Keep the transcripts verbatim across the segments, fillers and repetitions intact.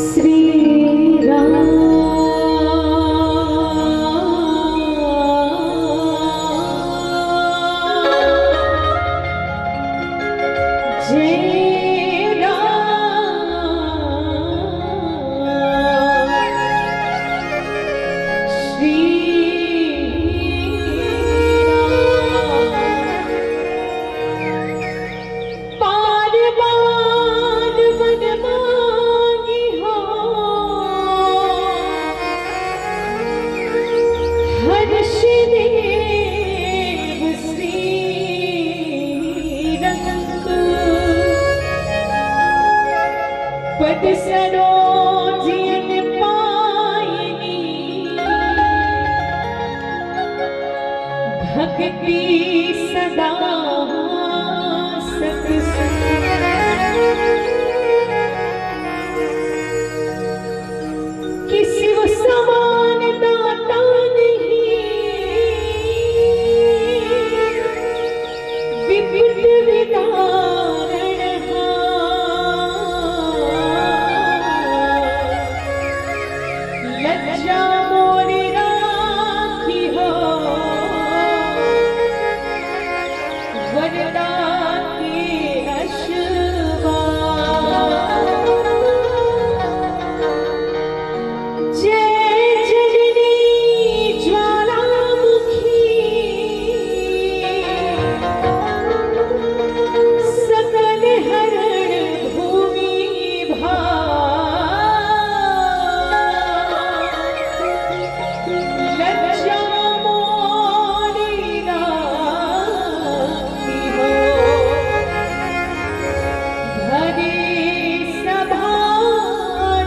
श्री राम जय राम श्री राम। बार बार वर मांगी हो, हर्ष देव श्री रंग। पद सरोज अन पायनी, भक्ति सदा सतसंग। कि शिव समान दाता नहीं, विपद विदारणहार। लज्जा मोरी राखी हो, वरदा के अशवा। जय जननी ज्वालामुखी, सकल हरण भूमि भार। लज्जा मोरी राखी हो, भरे सभा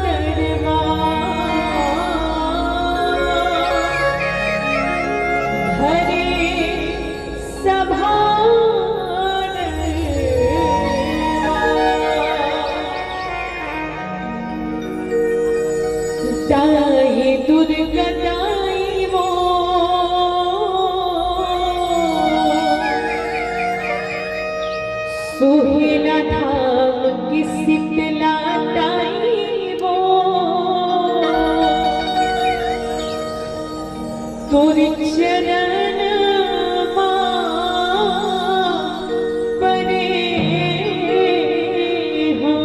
दरबार। भरे सभा दरबार। दाई दुर्गा दाई वो, सोहेला धाम की शीतला दाई वो, तोर चरण मा परे हो।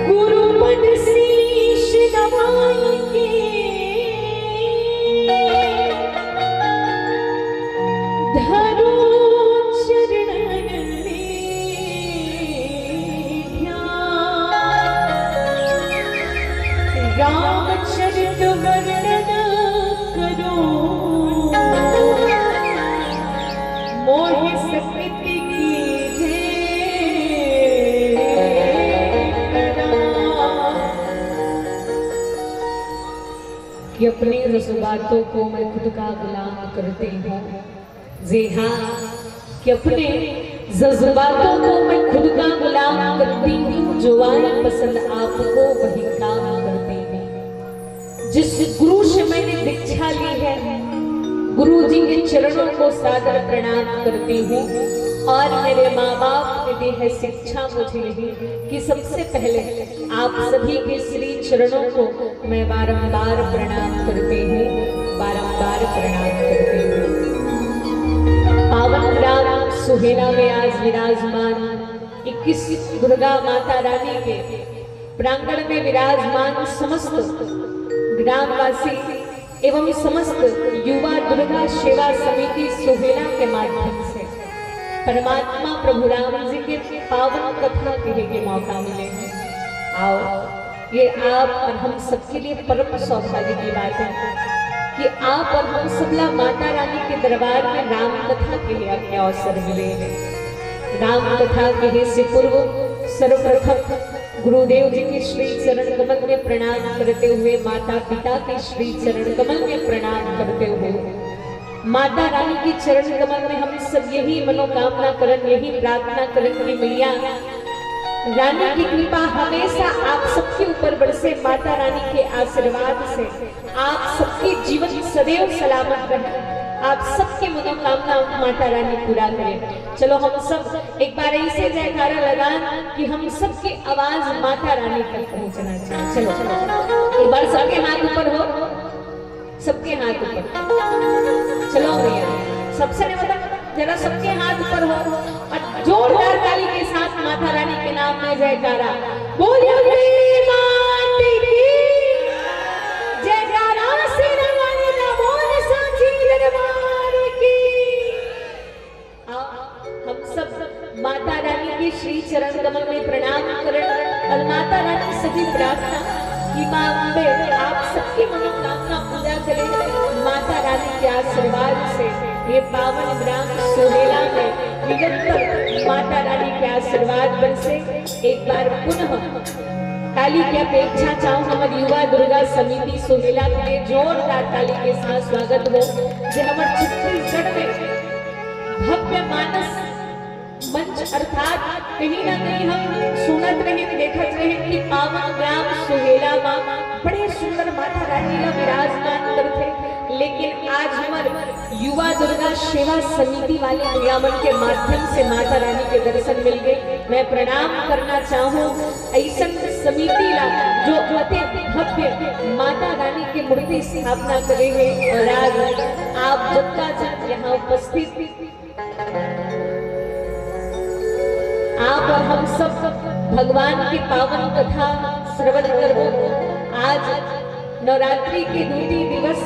गुरुपद शीश नवाई के धरो चरणन में ध्यान। रामचरित वर्णन करो मोहि सतगति कीजे प्रणाम। कि अपने जज्बातों को मैं खुद का गुलाम करती हूँ। जी हाँ, कि अपने जज्बातों को मैं खुद का गुलाम करती हूँ, जो आए पसंद आपको वही काम करती हूँ। जिस गुरु से मैंने दीक्षा ली है, गुरु जी के चरणों को सादर प्रणाम करती हूँ। और मेरे माँ बाप ने दी है शिक्षा मुझे यही कि सबसे पहले आप सभी के श्री चरणों को मैं बारंबार प्रणाम करती हूँ, बारंबार प्रणाम करती हूँ। पावन ग्राम सुहेला में आज विराजमान इक्कीस दुर्गा माता रानी के प्रांगण में विराजमान समस्त ग्रामवासी एवं समस्त युवा दुर्गा सेवा समिति सुहेला के माध्यम से परमात्मा प्रभु राम जी के पावन कथा कहे के मौका मिले हैं। आओ, ये आप और हम सबके लिए परम सौभाग्य की बात है कि आप और हम सबला माता रानी के दरबार में राम कथा कहे के अवसर मिले हैं। राम कथा कहे से पूर्व सर्वप्रथम गुरुदेव जी के श्री चरण कमल में प्रणाम करते हुए, माता पिता के श्री चरण कमल में प्रणाम करते हुए, माता रानी के चरण कमल में हम सब यही मनोकामना करन, यही प्रार्थना करन कि मैया रानी की कृपा हमेशा आप सबके ऊपर बरसे, माता रानी के आशीर्वाद से आप सबके जीवन सदैव सलामत रहे, आप सबके मनोकामना माता रानी पूरा करे। चलो हम सब एक बार ऐसे जयकारा लगान कि हम सबके आवाज माता रानी तक पहुंचना चाहिए। चलो, चलो, एक बार सबके हाथ ऊपर हो, सबके हाथ ऊपर। चलो भैया, सबसे नहीं, मतलब, जरा सबके हाथ ऊपर हो और जोरदार ताली के साथ माता रानी के नाम में जयकारा। बोलिए मेरी माता की जयकारा, शेरा वाली ना बोल, सांची दरबार की। आओ, हम सब माता रानी के श्री चरण कमल में प्रणाम करन और माता रानी से भी प्रार्थना कि माँ अम्बे आप सबकी मनोकामना पूरा करे। माता रानी के आशीर्वाद से ये पावन ग्राम सोहेला में निरंतर माता रानी के आशीर्वाद बरसे। एक बार पुनः ताली की अपेक्षा चाहूँ हमर युवा दुर्गा समिति सोहेला के लिए जोरदार ताली के साथ स्वागत हो, जे हमर छत्तीसगढ़ में भव्य मानस मंच अर्थात कहीं ना कहीं हम सुनत रहे, देखत रहे कि पावन ग्राम सोहेला मा बड़े सुंदर माता रानी ला विराजमान करथे, लेकिन आज हमर युवा दुर्गा सेवा समिति वाले भैया मन के माध्यम से माता रानी के दर्शन मिल गए। मैं प्रणाम करना चाहूँ ऐसन समिति ला जो अति भव्य माता रानी के मूर्ति स्थापना करे है और आज आप जत्ता जन यहाँ उपस्थित आप और हम सब भगवान की पावन कथा श्रवण करबो। आज नवरात्रि के दू तीन दिवस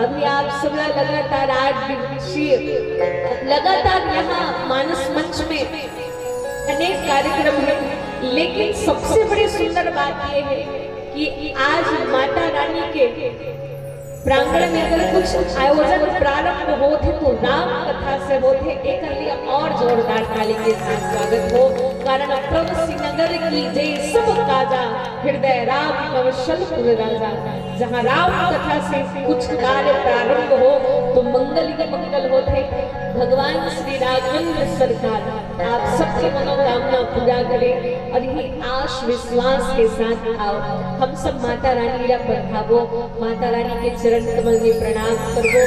अभी आप सबला लगातार आठ दिवसीय लगातार यहाँ मानस मंच में अनेक कार्यक्रम है, लेकिन सबसे बड़ी सुंदर बात यह है कि आज माता रानी के प्रांगण में अगर कुछ आयोजन प्रारंभ होथे तो राम कथा से होथे। एक लिए और जोरदार ताली के साथ स्वागत हो, कारण प्रभु श्रीनगर की जय सब काजा, हृदय राम कवशलपुर राजा। जहाँ राम कथा से कुछ कार्य प्रारंभ हो तो मंगल ही मंगल होथे। भगवान श्री राघवेंद्र सरकार आप सबके मनोकामना पूरा करे और यही आश विश्वास के साथ आओ हम सब माता रानी ला परखाबो, माता रानी के चरण कमल में प्रणाम करबो।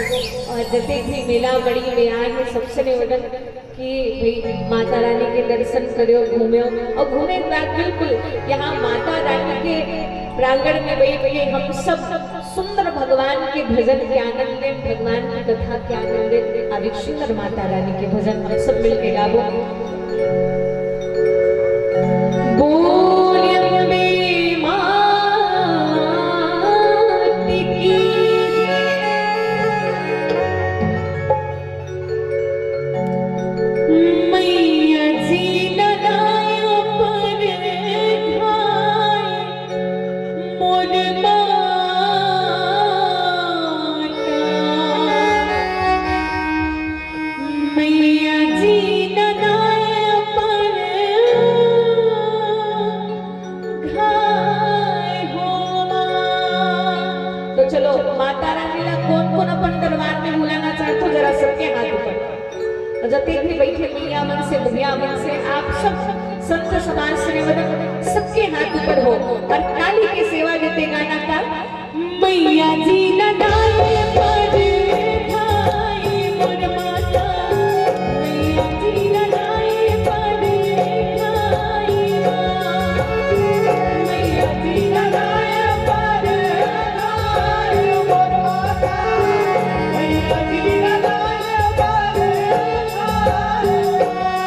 और जते भी मेला मड़ी में आए हैं सबसे निवेदन कि भाई माता रानी के दर्शन करो, घूमो और घूमे के बाद बिल्कुल यहाँ माता रानी के प्रांगण में बैठ के हम सब सुंदर भगवान के भजन के आनंद लें, भगवान की कथा के आनंद लें। अब एक सुंदर माता रानी के भजन हम सब मिलके गाबो। बोल अम्बे मात की जय। मैया जी ननाया पर घाय मोर माता। मैया जी ननाया पर घाय हो माँ। तो चलो, माता रानी ला कौन कौन अपन दरबार में बुलाना चाहत हो, जरा सबके हाथ ऊपर। और जते भी बैठे भैया मन से, भैया मन से, आप सब संत समाज से निवेदन, सबके हाथ ऊपर हो और ताली के सेवा देते गाना का। मैया जी ननाए पर घाय मोर माता, मैया जी ननाए पर घाय माँ। मैया जी ननाए पर घाय मोर माता, मैया जी ननाए पर घाय माँ।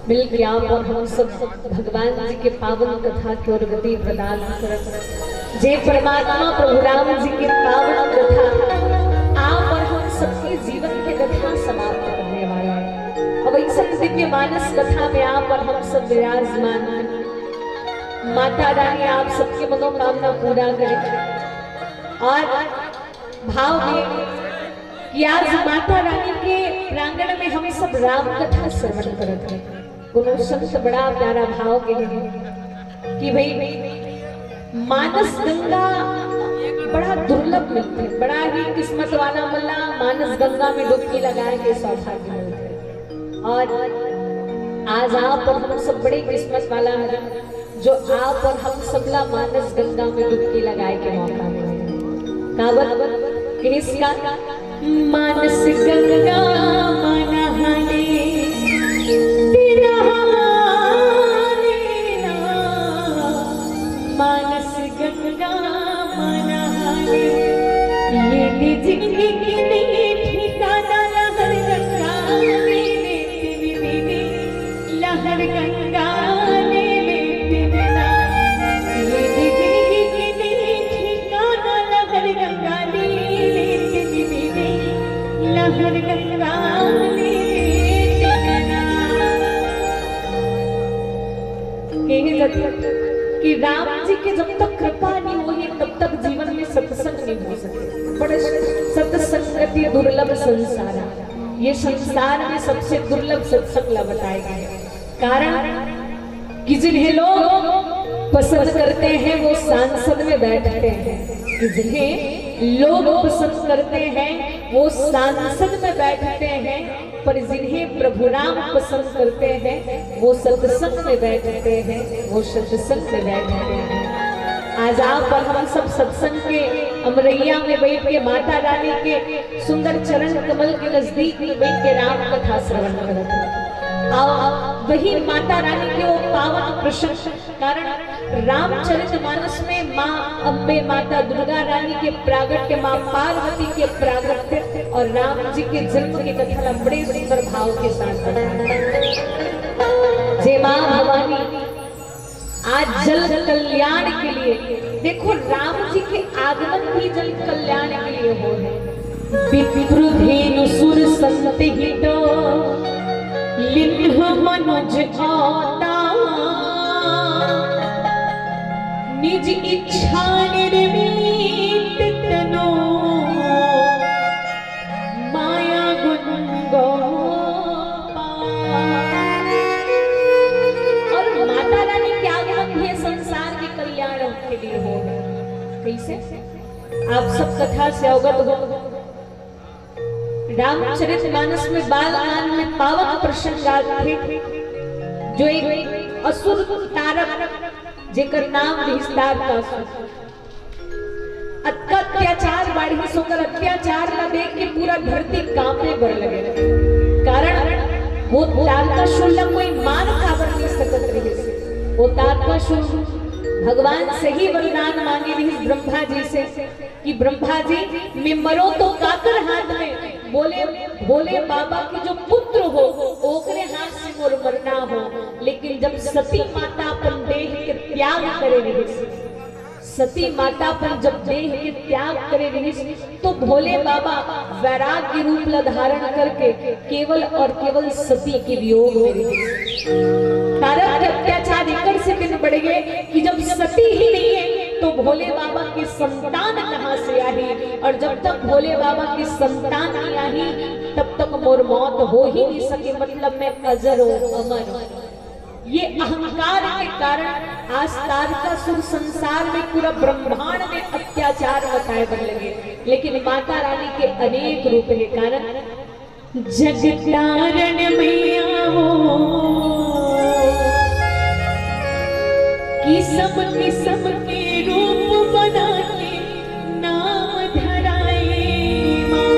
मिलके आप और हम सब भगवान जी के पावन कथा के ओर गति प्रदान करत। जे परमात्मा प्रभु राम जी के पावन कथा आप और हम सबके जीवन के कथा समाप्त करने वाला है। अब ऐसे दिव्य मानस कथा में आप और हम सब विराजमान हैं। माता रानी आप सबकी मनोकामना पूरा करे। और भाव में कि आज माता रानी के प्रांगण में हम सब राम कथा श्रवण करत हैं। कोनो संत बड़ा प्यारा भाव के हैं कि भाई, मानस गंगा बड़ा दुर्लभ मिलथे, बड़ा ही किस्मत वाला मन ला मानस गंगा में डुबकी लगाए के सौभाग्य मिलथे। और आज आप और हम सब बड़े किस्मत वाला हन, जो आप और हम सबला मानस गंगा में डुबकी लगाए के मौका मिले। काबर? किसका? मानस गंगा में नहाने तेरा हमारे ना, मानस गंगा में नहाने, ये जिंदगी के नहीं ठिकाना, लहर गंगा में, में, में, में, लहर गंगा में, में, में, में, ना। ये जिंदगी के नहीं ठिकाना, लहर गंगा में, में, में, में, में, लहर गंगा में, में, में, में, ना। कहे जाथे कि राम जी के जब तक कृपा नहीं होही, तब तक जीवन में सत्संग नहीं हो सके। बड़े सत्संगति दुर्लभ संसार है। ये संसार में सबसे दुर्लभ सत्संग ला बताए गए। कारण कि जिन्हें लोग पसंद करते हैं, वो सांसद में बैठते हैं। कि जिन्हें लोग पसंद करते हैं, वो सांसद में बैठते हैं, पर जिन्हें प्रभु राम पसंद करते हैं, वो सत्संग में बैठते हैं, वो सत्संग में बैठते हैं। आज आप और हम सब सत्संग के अमरैया में बैठ के माता रानी के सुंदर चरण कमल के नजदीक में बैठ के राम कथा श्रवण करत हैं। आओ, वही माता रानी के वो पावन प्रसंग, कारण रामचरित मानस में माँ अम्बे, माता दुर्गा रानी के प्रागट्य, माँ पार्वती के प्रागट्य और राम जी के जन्म की कथा ला बड़े सुंदर भाव के साथ बताया। जे माँ भवानी आज जल कल्याण के लिए, देखो, राम जी के आगमन भी जल कल्याण के लिए हो है। विप्र धेनु सुर संत हित, लिन्ह मनुज आवता, निज इच्छा निर्मित तनु, माया गुण गो पार। और माता रानी के आगमन भी संसार के कल्याण के लिए हो। कैसे? आप सब कथा से अवगत हो। रामचरित मानस में बाल कांड में पावन प्रसंग आथे, जो एक असुर तारक, जेकर नाम रिहिस तारकासुर, अतका अत्याचार बाढ़िस, ओकर अत्याचार ला देख के पूरा धरती कांपे बर लगे। कारण वो तारकासुर ला कोई मार काबर नहीं सकत रहिस। वो तारकासुर भगवान से ही वरदान मांगे रहिस ब्रह्मा जी से कि ब्रह्मा जी, मैं मरो तो काकर हाथ में? बोले, भोले बाबा के जो पुत्र हो, ओकरे हाथ से मोर मरना हो। लेकिन जब सती माता अपन देह के त्याग करे रहिस, सती माता अपन जब देह के त्याग करे रहिस, तो भोले बाबा वैराग्य रूप ला धारण करके केवल और केवल सती के वियोग में रहिस। तारक के अत्याचार एकर से दिन बढ़ गए कि जब सती ही नहीं है, तो भोले बाबा की संतान कहाँ से आही? और जब तक भोले बाबा की संतान नहीं आही, तब तक मोर मौत हो ही नहीं सके, मतलब मैं अजर हूँ, अमर हूँ। ये अहंकार के कारण आज तारकासुर संसार में पूरा ब्रह्मांड में अत्याचार मचाए बर लगे, लेकिन माता रानी के अनेक रूप है। कारण जग तारण मैया वो किसम किसम के रूप बना के नाम धराए माँ।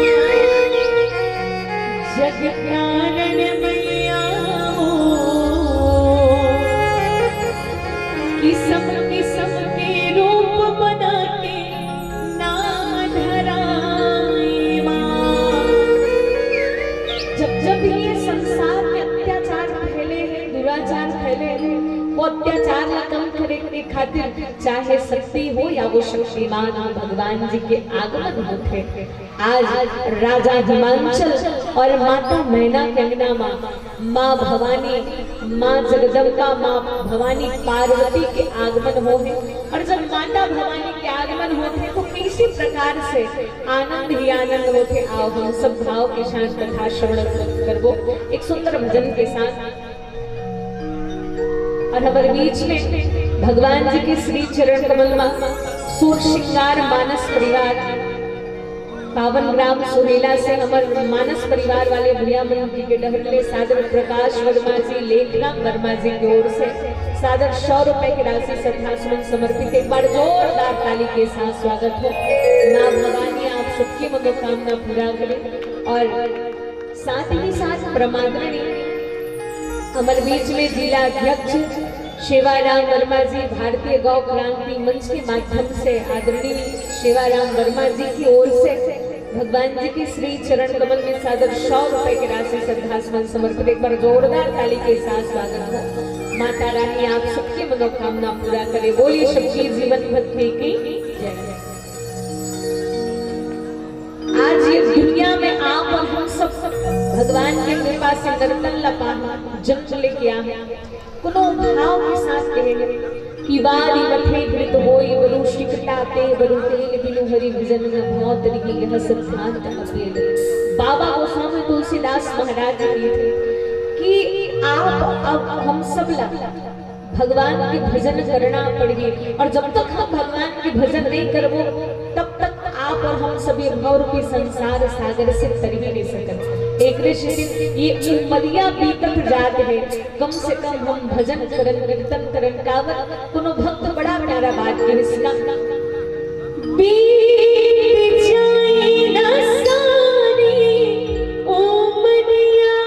जग तारण मैया वो किसम किसम के रूप बना के नाम धराए माँ। जब जब ये संसार में अत्याचार फैले हैं, अत्याचार ला कम करे के खातिर चाहे शक्ति हो या वो शक्तिमान, भगवान जी के आगमन होथे। आज राजा हिमांचल और माता मैना के अंगना मा माँ भवानी, माँ जगदम्बा, माँ भवानी पार्वती के आगमन होहे। और जब माता भवानी के आगमन होथे तो किसी प्रकार से आनंद ही आनंद होथे। आओ हम सब भाव के साथ कथा श्रवण करबो एक सुंदर भजन के साथ। और हमर बीच में भगवान जी के श्री चरण कमल मा सुर श्रृंगार मानस परिवार पावन ग्राम सुहेला से हमर मानस परिवार वाले भैया मन जी के डहर ले सादर प्रकाश वर्मा जी, लेखराम वर्मा जी के ओर से सादर सौ रुपए के राशि श्रद्धा सुमन समर्पित। एक बार जोरदार ताली के साथ स्वागत हो। माँ भवानी आप सबकी मनोकामना पूरा करे। और साथ ही साथ परमादरणीय हमर बीच में जिला अध्यक्ष सेवाराम वर्मा जी भारतीय गौ क्रांति मंच के माध्यम से आदरणीय सेवाराम वर्मा जी की ओर से भगवान जी के श्री चरण कमल में सादर सौ रुपए की राशि श्रद्धा सुमन समर्पित। एक बार जोरदार ताली के साथ स्वागत हो। माता रानी आप सबकी मनोकामना पूरा करे। बोलिए शक्ति जीवन भक्ति की जय। आज ये दुनिया में आप और हम सब भगवान के कृपा से नर्तन लपा जन्म लेके आ कोनो भाव के साथ कहे कि वारी मथे घृत होई बरु शिकता ते बरु तेल बिनु हरि भजन न भाव तरिके यह सिद्धांत अपेल। बाबा गोस्वामी तुलसीदास महाराज जी कहे थे कि आप अब हम सब ला भगवान के भजन करना पड़ही। और जब तक हम भगवान के भजन नहीं करबो, तब तक आप और हम सब ये भव रूपी संसार सागर से तर ही नहीं सकत। एक सेकंड, ये उमरिया बीतत जात है, कम से कम हम भजन करन, कीर्तन करन, काबर कोनो भक्त बड़ा प्यारा बात के इसका बीत जाए ना सारी उमरिया।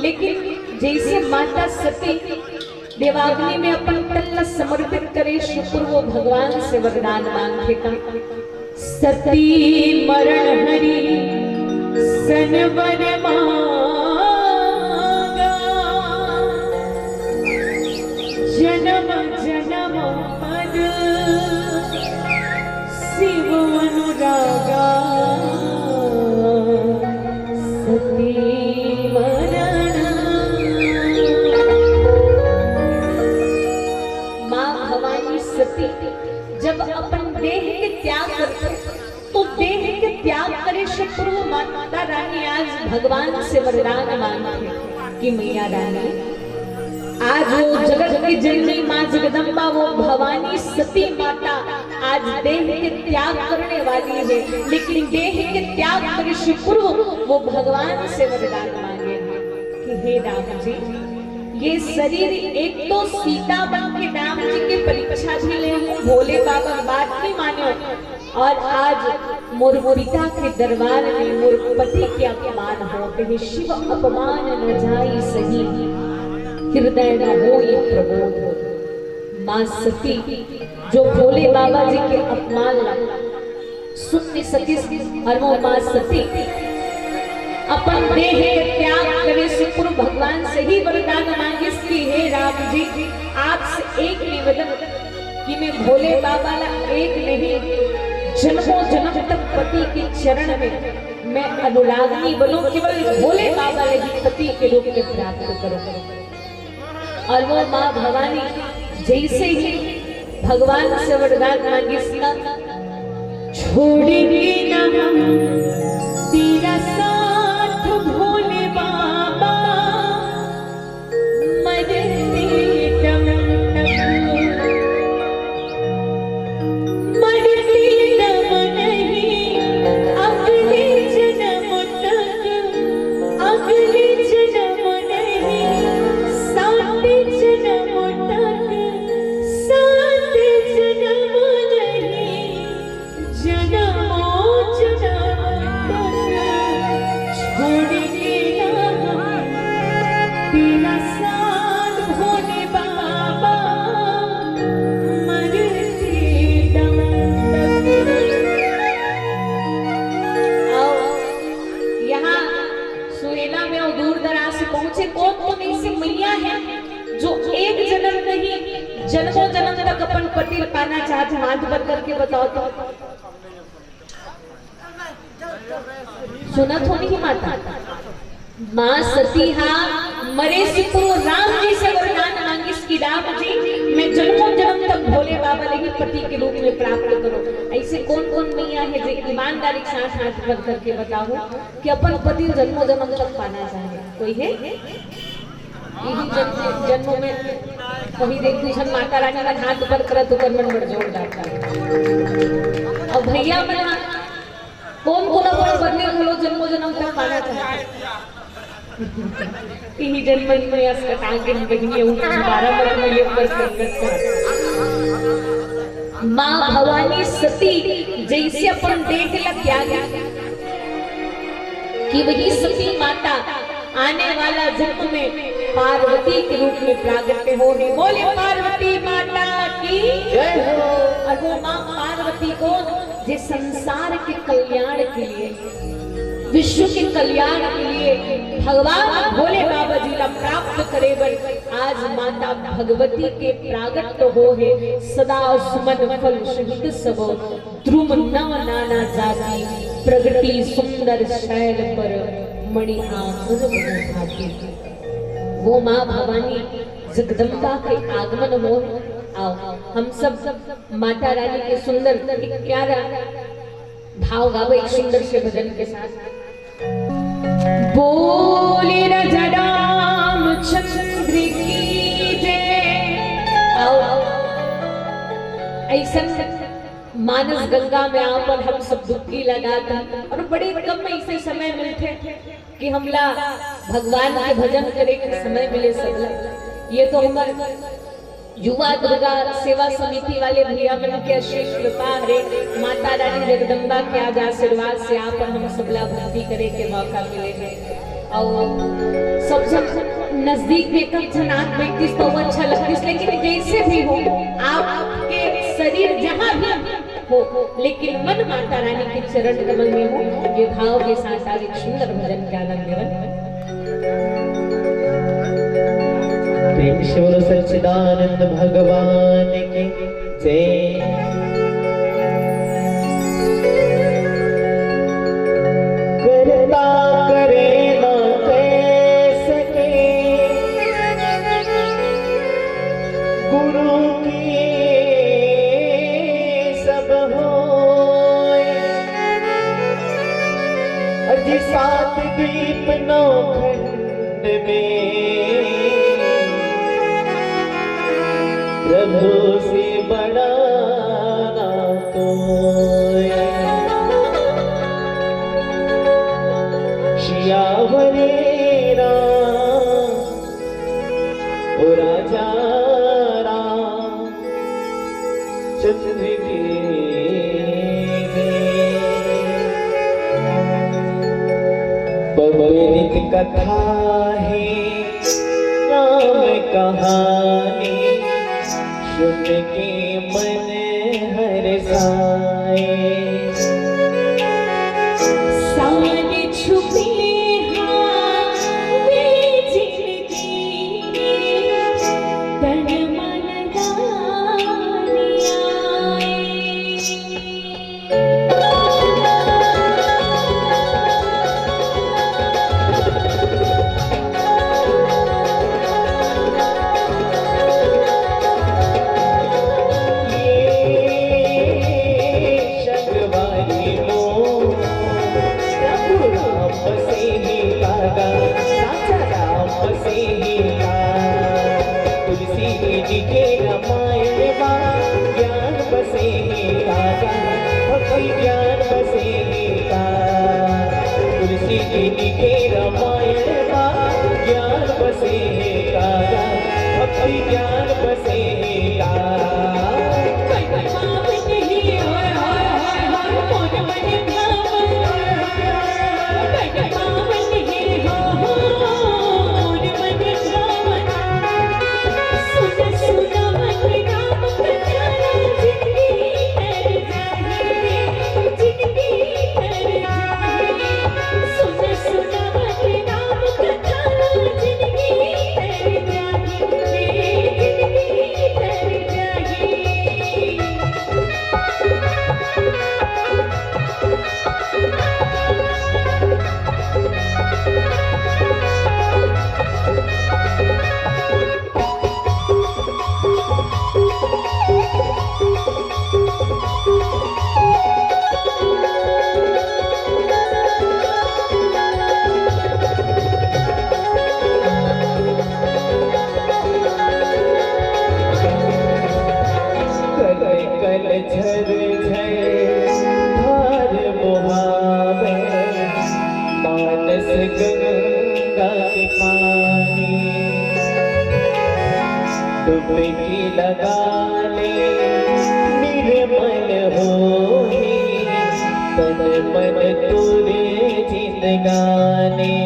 लेकिन जैसे माता सती देवाग्नि में अपन तन ला समर्पित करे, शुक्र वो भगवान से वरदान मांगथे का, सती मरण हरि सन वर मांगा, जन्म जन्म पद शिव अनुरागा, सती मरण। माँ भवानी सती जब अपन देह के त्याग करथे, तो देह के त्याग करे से पूर्व माता रानी आज भगवान से वरदान मांगथे कि मैया रानी, आज वो जगत की जननी माँ जगदम्बा, वो भवानी सती माता आज देह के त्याग करने वाली है, लेकिन देह के त्याग करे से पूर्व वो भगवान से वरदान मांगे कि हे राम जी, ये शरीर एक तो सीता बन के राम जी के परीक्षा भी ले हूँ, भोले बाबा बात नहीं माने, और आज मोर पिता के दरबार में मोर पति के अपमान होत हे, शिव अपमान न जाई सही, हृदय न होई प्रबोध। माँ सती जो भोले बाबा जी के अपमान ला सुन नहीं सकिस, और वो माँ सती अपन देह के त्याग करे से पूर्व भगवान से ही वरदान मांगिस कि हे राम जी, आपसे एक निवेदन कि मैं भोले बाबा ला एक नहीं, जन्मों जन्म तक पति के चरण में मैं अनुरागनी बनूं, केवल भोले बाबा ला ही पति के रूप में प्राप्त करूं। और वो माँ भवानी जैसे ही भगवान से वरदान मांगिस ना, छोड़ेंगे ना हम तेरा साथ भोले बाबा, मरते दम तक, मरते दम नहीं, अगले जन्म तक, अगले जन्म नहीं, सात जन्म तक, सात जन्म नहीं, जन्मों जन्म तक छोड़ेंगे ना हम तेरा साथ भोले बाबा, मरते दम तक। आओ, यहाँ सुहेला में और दूर दराज से पहुंचे कौन कौन ऐसी मैया है जो एक जन्म नहीं, जन्मों जन्म तक अपन पति पाना चाहते, हाथ ऊपर करके बताओ तो। सुनत होनी ही माता। माँ सती हा मरे से पूर्व राम जी से वरदान मांगिस कि राम जी, मैं जन्मों जन्म तक भोले बाबा ले ही पति के रूप में प्राप्त करो। ऐसे कौन कौन मैया है जो ईमानदारी के साथ हाथ ऊपर करके बताओ कि अपन पति जन्मों जन्म तक पाना चाहे? कोई है? यही जन्म, जन्म में वही देख, दू झन माता रानी मन हाथ ऊपर करत, ओकर मन बड़ जोरदार था। और भैया मन हा, कौन कोन अपन पत्नी घलो जन्मों जन्म तक पाना चाहत? यही जन्म में असकटा के बहिनी अउ दोबारा मत मिले पर संगत का। माँ भवानी सती जैसे अपन देह ला त्यागी कि वही सती माता आने वाला जन्म में पार्वती के रूप में प्रागट्य होही। बोले पार्वती माता की जय हो। और वो माँ पार्वती को जे संसार के कल्याण के लिए, विश्व के कल्याण के लिए भगवान भोले बाबा जी ला प्राप्त करे बर आज माता भगवती के प्रागट्य होहे। सदा सुमन फल सहित सब द्रुम नव नाना जाति, प्रगति सुंदर शैल पर मणि आसन बहु भांति। वो माँ भवानी जगदम्बा के आगमन हो। आओ, हम सब माता रानी के सुंदर एक प्यारा भाव गावे एक सुंदर से भजन के साथ। बोले राजा रामचंद्र की जय। आओ, आओ। ऐसन मानस गंगा में आप और हम सब डुबकी लगाता, और बड़े कम ऐसे समय मिलथे कि हमला भगवान के भजन करे के समय मिले सबला। ये तो हमर युवा दुर्गा सेवा समिति वाले भैया मन के असीम कृपा हरे। माता रानी जगदम्बा के आज आशीर्वाद से आप और हम सबला भक्ति करे के मौका मिले हे। अउ सबसे नजदीक में एक झन आत बैठतिस त वो अच्छा लगतिस, लेकिन जैसे भी हो, आपके शरीर जहाँ भी हो, लेकिन मन माता रानी के चरण कमल में हो, ये भाव के साथ आज एक सुंदर भजन के आनंद लेवन। प्रेम से बोलो सच्चिदानंद भगवान की जय। करता करे ना कह सके, गुरु की सब होए। अजी सात दीप नौ खंड में प्रभु से बड़ा ना कोई। सियावर राम, ओ राजा राम, चंद्र की पवित्र कथा है राम कहानी, सुन के मन हर साए। सारे छुपे हाँ वे जिनके तन मन दान आए। तुलसी जी के रामायण मा ज्ञान बसे हे काका, भक्ति ज्ञान बसे हे का। तुलसी जी के रामायण मा ज्ञान बसे हे काका, भक्ति ज्ञान बसे हे का। कल कल झर झर धार बहावे, मानस गंगा के पानी। डुबकी लगा ले निर्मल होही, तन मन तोरे जिंदगानी।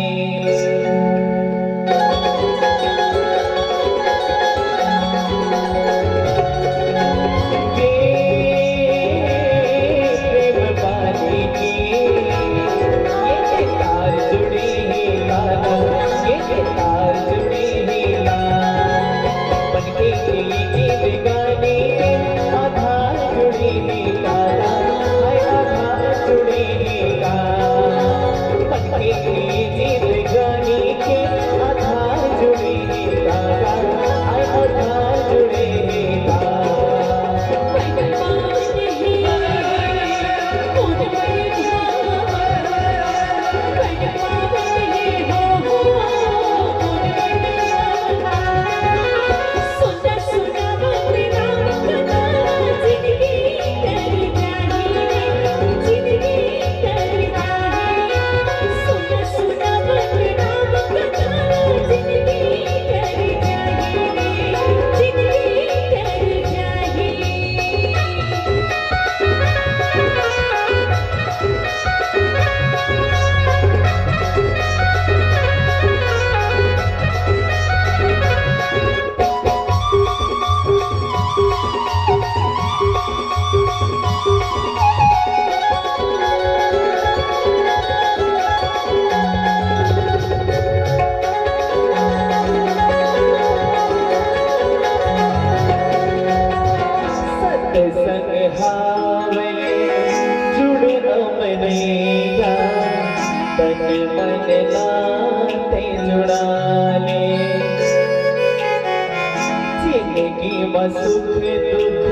कि म सुख दुख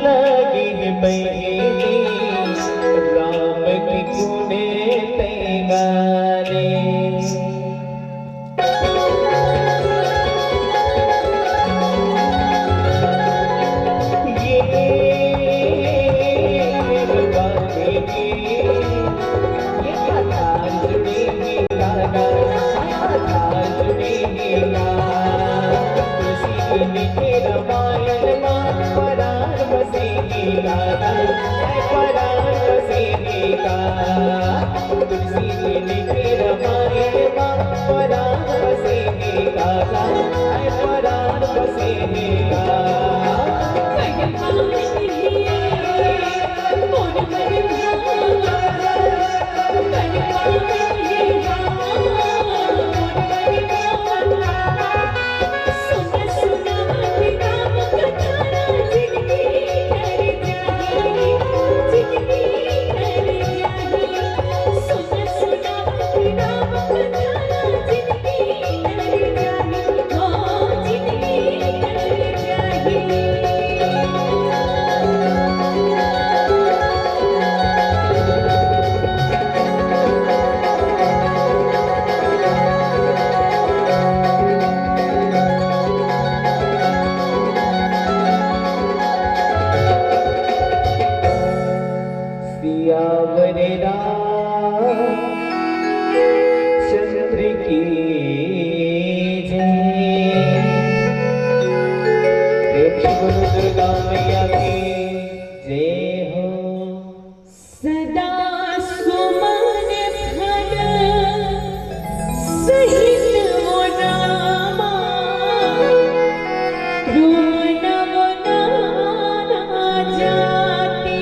लगे बहिनी, राम के गुण तैं गाने। ये बातें के, ये पता जुड़े ही लागा, पता जुड़े ही लागा। तुलसी के लिखे रामायण मा परान बसे ही लागा, है परान बसे ही का। तुलसी के लिखे रामायण मा परान बसे हे काका, ऐ परान बसे हे काका। सियावर रामचंद्र की जय। प्रेम से बोलो दुर्गा मैया की जय हो। सदा सुमन फल सहित वो रामा, रुवन अवतारा जाते।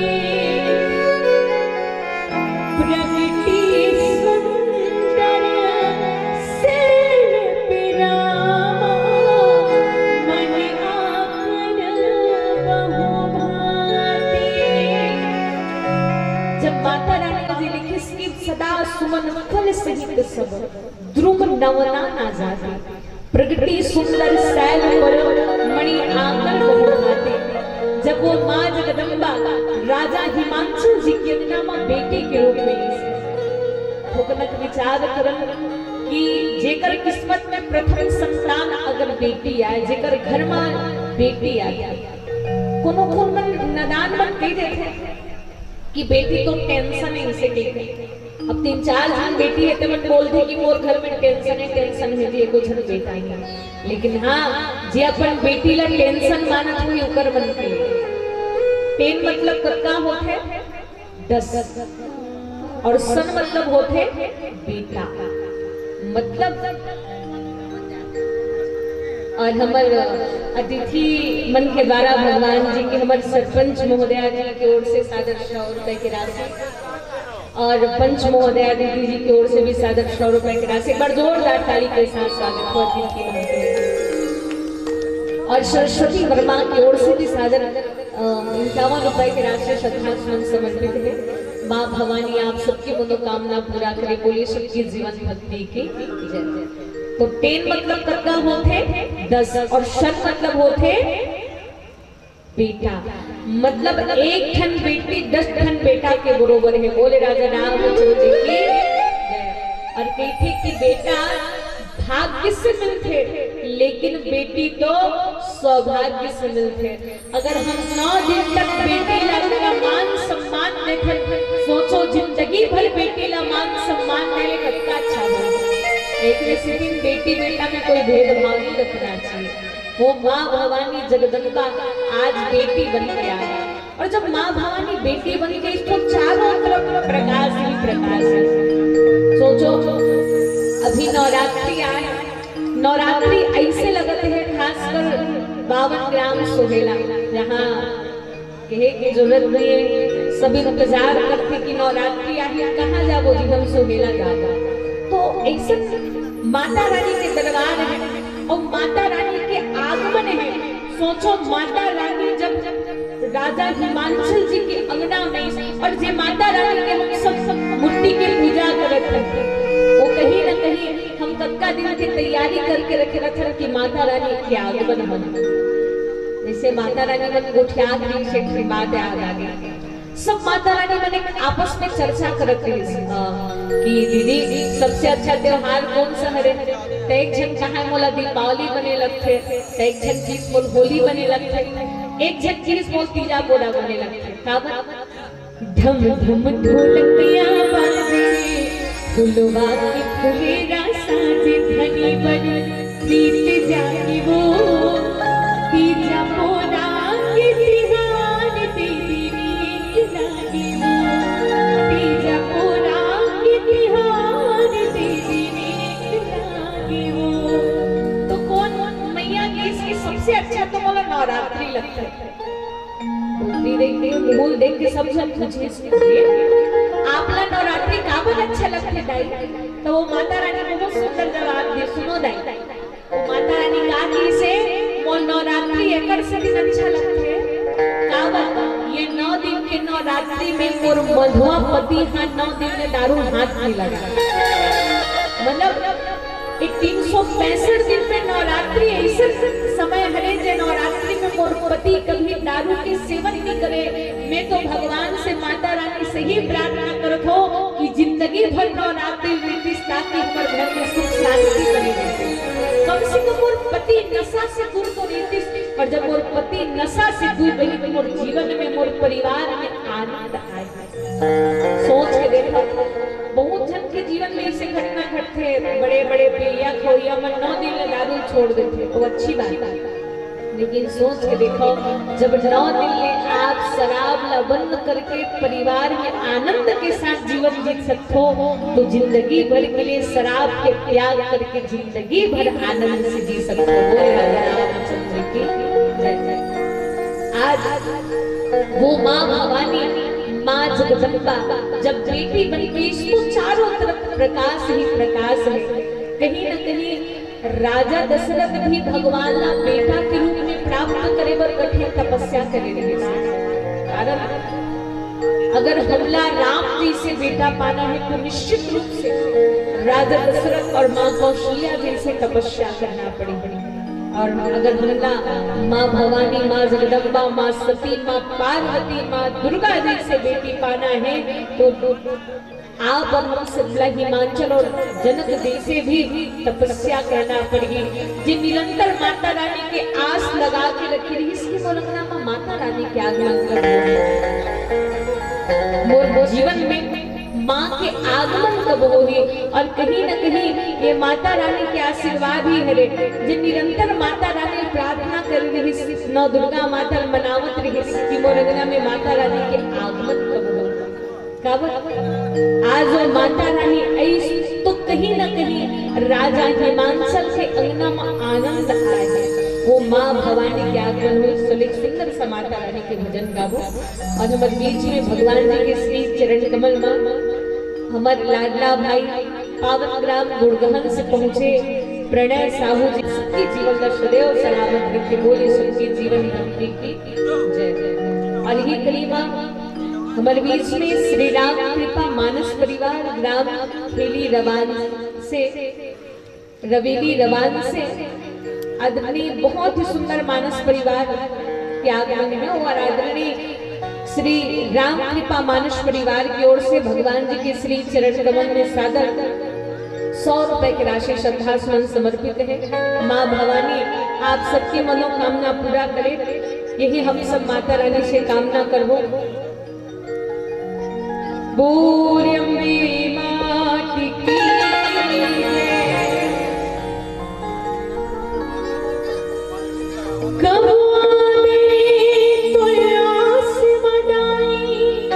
प्रगटी सुंदर सैल पे रामा, मन आपन बहु भाते। जब माता रानी जी लिखिस कि सदा सुमन फल सहित सब, द्रुम नवना ना जाते। प्रगटी सुंदर सैल पर मणि आंगन बहु भाते। जब वो माँ जगदम्बा राजा हिमांशु जी के अंगना मा बेटी के रूप में आई, थोकन अक विचार करन कि जेकर किस्मत में प्रथम संतान अगर बेटी आए, जेकर घर मा बेटी आए, कोनो कोनो मन नदान मन कहि देथे कि बेटी तो टेंशन हे, इसे कहिथे। अब तीन चार झन बेटी हे, ते मन बोलथे कि मोर घर में टेंशन हे, टेंशन हे जी, एको झन बेटा नइ हे। लेकिन हाँ, जे अपन बेटी ला टेंशन मानत होही, ओकर मन के। टेन मतलब कतका होथे? दस। और सन मतलब होथे बेटा। मतलब, और हमर अतिथि मन के द्वारा भगवान जी के, हमर सरपंच महोदया जी के ओर से सादर सौ रुपए के राशि और पंच महोदया दीदी जी की ओर से भी सादर सौ रुपए की राशि। एक बार जोरदार ताली के साथ स्वागत हो अतिथि मंत्री। और सरस्वती वर्मा की ओर से भी सादर, अ, इक्यावन रुपए की राशि श्रद्धा सुमन समर्पित है। माँ भवानी आप सबकी मनोकामना पूरा करे। बोलिए सबकी जीवन भक्ति की जय। तो टेन मतलब कतका होथे? दस। और शन मतलब होथे बेटा। मतलब एक ठन बेटी दस ठन बेटा के बरोबर हे। बोले राजा रामचंद्र जी की जय। और कहिथे कि बेटा भाग्य से मिलथे, लेकिन बेटी तो सौभाग्य से मिलथे। अगर हम नौ दिन तक बेटी ला इतना मान सम्मान देथन, सोचो जिंदगी भर बेटी ला मान सम्मान दे ले, कतका अच्छा हो। एक दिन बेटी बेटा में कोई भेदभाव नहीं रखना चाहिए। वो माँ भवानी जगदम्बा आज बेटी बन के आई। और जब माँ भवानी बेटी बन गई तो चारों तरफ प्रकाश ही प्रकाश है। सोचो, अभी नवरात्रि आए, नवरात्रि ऐसे लगत है, खासकर बावन ग्राम सोहेला, जहाँ कहे के जरूरत नहीं है, सब इंतजार करथे कि नवरात्रि आही, कहाँ जाबो जी हम सोहेला गाबो। तो ऐसन माता रानी के दरबार है और माता रानी के आगमन है। सोचो, माता रानी जब राजा हिमांशल जी के अंगना में, और जे माता रानी के हम सब, सब मूर्ति के पूजा करत हन, वो कहीं ना कहीं हम कतका दिन के तैयारी करके रखे रहथन कि माता रानी के आगमन हो। जैसे माता रानी मन गोठियात रहिस, एक ठन बात याद आ गे। सब माता रानी मन एक आपस में चर्चा करत रहिस, अ, कि दीदी, सबसे अच्छा त्योहार कौन सा हरे? त एक झन कहा मोला दीपावली बने लगथे, त एक झन किहिस मोला होली बने लगथे, एक झन किहिस मोला तीजा पोरा बने लगथे। काबर? ढम ढम ढोलकिया बाजे, फुलवा के फुलेरा साजे, धनी बड़ प्रीत जागे वो। तीजा पोरा के तिहार दीदी नीक लागे वो। तीजा पोरा के तिहार दीदी नीक लागे वो। तो कोन मैया के इसके सबसे अच्छा तो मोला नवरात्रि लगथे। बोलती रही, मुंह देख के सब जन पूछे, "आपला नवरात्रि काबर अच्छा लगथे दाई?" तो वो माता रानी बहुत सुंदर जवाब दे, सुनो दाई। वो माता रानी का कहिसे, "मोर नवरात्रि एकर से दिन अच्छा लगथे।" काबर? ये नौ दिन के नवरात्रि में मोर मधुआ पति हा नौ दिन में दारू हाथ नहीं लगा। मतलब, ये तीन सौ पैंसठ दिन में नवरात्रि ऐसे समय हरे, जे नवरात्रि में मोर पति कभी दारू के सेवन नहीं करे। मैं तो भगवान से, माता रानी से ही प्रार्थना करत हो कि जिंदगी भर नवरात्रि रहितिस, ताकि हमर घर में सुख शांति बने रहे। कम से कम मोर पति नशा से दूर तो रहितिस, और जब मोर पति नशा से दूर रही, तो मोर जीवन में, मोर परिवार में आनंद आए। सोच के देखो, बहुत झन के जीवन में ऐसे घटना घटथे, बड़े-बड़े पीलिया खवैया मन नौ दिन ले दारू छोड़ देथे, वो अच्छी बात है। लेकिन सोच के देखो, जब नौ दिन ले आप शराब ला बंद करके परिवार में आनंद के साथ जीवन जी सकथो, तो जिंदगी भर के लिए शराब के त्याग करके जिंदगी भर आनंद से जी सकथो। बोले राजा रामचंद्र की जय। आज वो माँ भवानी, माँ जगदम्बा जब बेटी बन के, इसको चारों तरफ प्रकाश ही प्रकाश है। कहीं ना कहीं राजा दशरथ भी भगवान ला बेटा के रूप में प्राप्त करे बर कठिन तपस्या करे रहे। कारण अगर हमला राम जैसे बेटा पाना है, तो निश्चित रूप से राजा दशरथ और माँ कौशल्या जैसे तपस्या करना पड़ेगी। और अगर हमला माँ भवानी, माँ जगदम्बा, माँ सती, माँ पार्वती, माँ दुर्गा जैसे बेटी पाना है, तो आप और हम सबला हिमाचल और जनक जैसे भी तपस्या करना पड़ेगी, जे निरंतर माता रानी के आस लगा के रखे रहिस कि मोर अंगना में माता रानी के आगमन कब होही। मोर जीवन में माँ के आगमन कब होही। और कहीं ना कहीं ये माता रानी के आशीर्वाद ही हरे, जे निरंतर माता रानी प्रार्थना करे रहिस, नौ दुर्गा माता ल मनावत रहिस कि मोर अंगना में माता रानी के आगमन कब होही। काबर? आज वो माता रानी आइस तो कहीं ना कहीं राजा हिमांचल के अंगना में आनंद आए है। वो माँ भवानी के आगमन होइस, तो एक सुंदर सा माता रानी के भजन गाबो। और हमर बीच में भगवान जी के श्री चरण कमल में हमर लाडला भाई पावन ग्राम गुड़गहन से पहुंचे प्रणय साहू जी, सबके जीवन ला सदैव सलामत रखे, बोले सबके जीवन धरती की जय। और ये कड़ी मा हमर बीच में श्री राम कृपा मानस परिवार ग्राम खेली रवान से, रवेली रवान से आदरणीय, बहुत ही सुंदर मानस परिवार के आगमन है और आदरणीय श्री राम कृपा मानस परिवार की ओर से भगवान जी के श्री चरण कमल में सादर सौ रुपए की राशि श्रद्धा सुमन समर्पित है। माँ भवानी आप सबकी मनोकामना पूरा करे, यही हम सब माता रानी से कामना करबो। बोल अम्बे मात की जय। कब आवे तुलसी मदाई,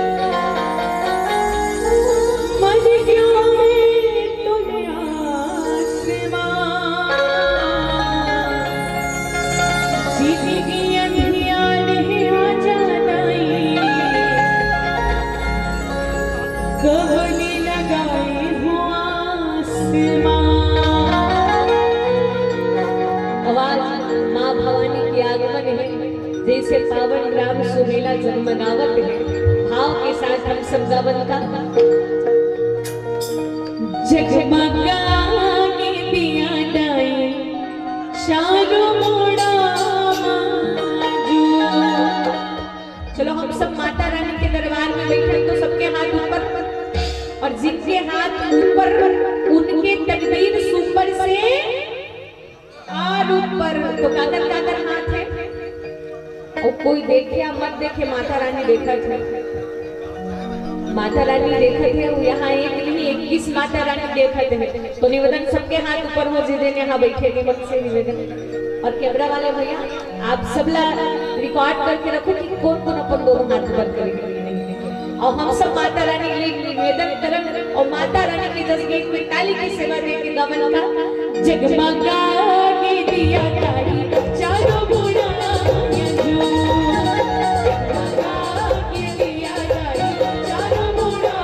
मन क्यों है तुलसी आसमां। जिंदगी अंधियार है, आ जाना है। कब ने लगाए हो आसमां। आवाज माँ भवानी के आगमन है, जैसे पावन ग्राम सुहेला जगमगावत है। भाव के साथ हम सब गावन का। जगमगाए दिया डाई, चारों मुड़ा मा सब माता रानी के दरबार में बैठे तो सबके हाथ ऊपर, और जिनके हाथ ऊपर उनके तकदीर सुपर से और ऊपर। तो काकर काकर हाथ है, और कोई देखे या मत देखे, माता रानी देखत है। माता रानी देखत है, वो यहाँ एक नहीं, इक्कीस माता रानी देखत है। तो निवेदन, सबके हाथ ऊपर हो, जिदे ने यहाँ बैठे, निवेदन से निवेदन। और कैमरा वाले भैया, आप सबला रिकॉर्ड करके रखो कि कौन कौन अपन दोनों हाथ ऊपर करेंगे। और हम सब माता रानी ले निवेदन करन और माता रानी के जस गीत में ताली के सेवा दे के गवन का। जगमगा के दिया तारी चारों मुड़ा, जगमगा के दिया तारी चारों मुड़ा।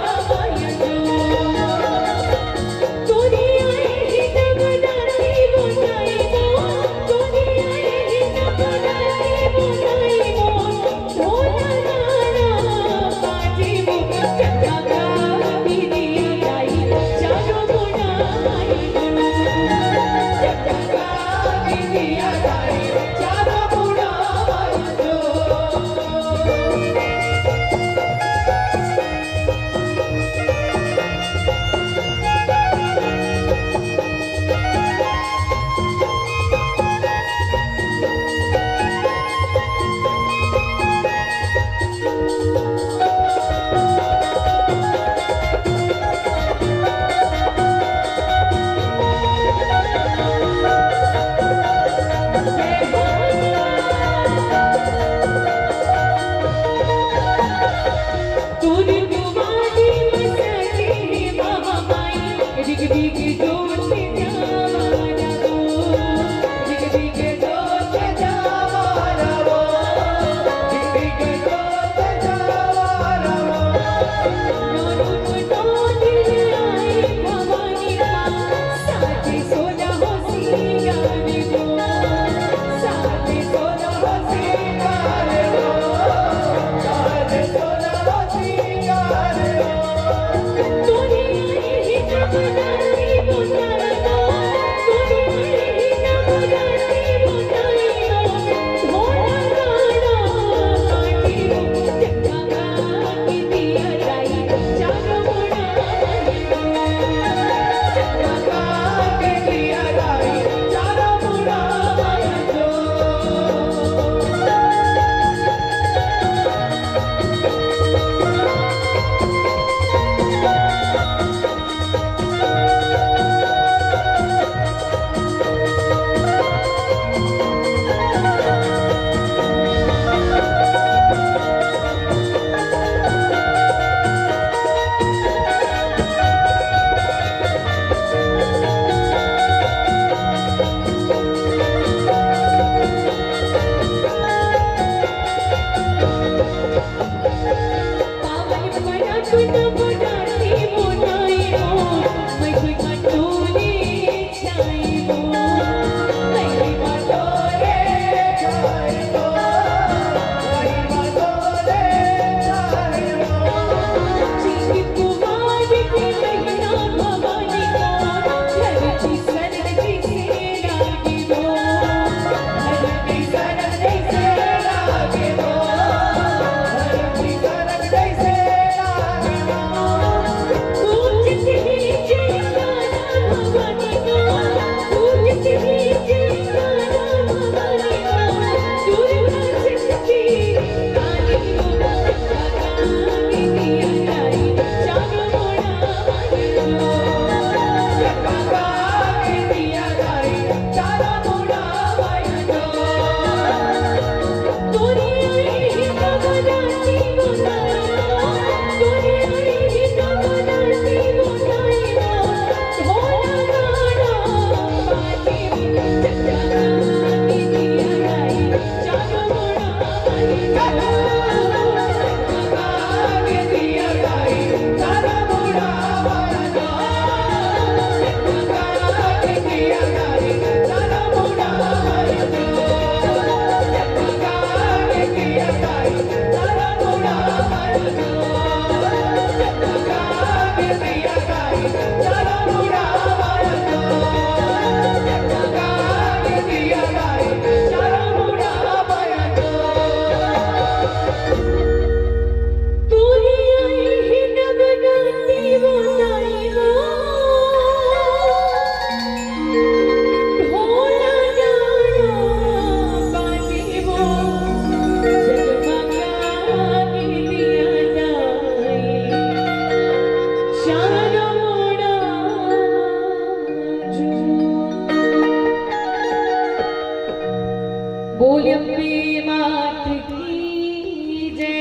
बोल अम्बे मात की जय।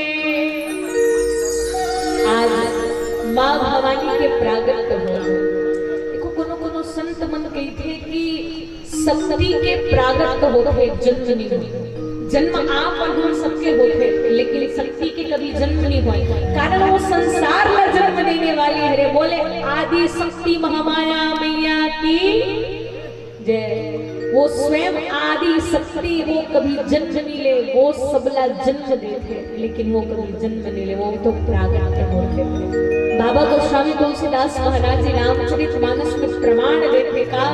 आज माँ भवानी के प्रागट्य हो। देखो, कोनो कोनो संत मन कहिथे कि शक्ति के प्रागट्य होथे, जन्म नहीं होय। जन्म आप अउ हम सबके होथे, लेकिन शक्ति के कभी जन्म नहीं होय, कारण वो संसार ला जन्म देने वाली हरे। बोले आदि शक्ति महामाया मैया की जय। वो स्वयं आदि शक्ति, वो कभी जन्म नहीं ले, वो सबला जन्म देथे, लेकिन वो कभी जन्म नहीं ले, वो तो प्रागट्य होथे। बाबा गोस्वामी तुलसीदास महाराज जी रामचरित मानस में प्रमाण देथे का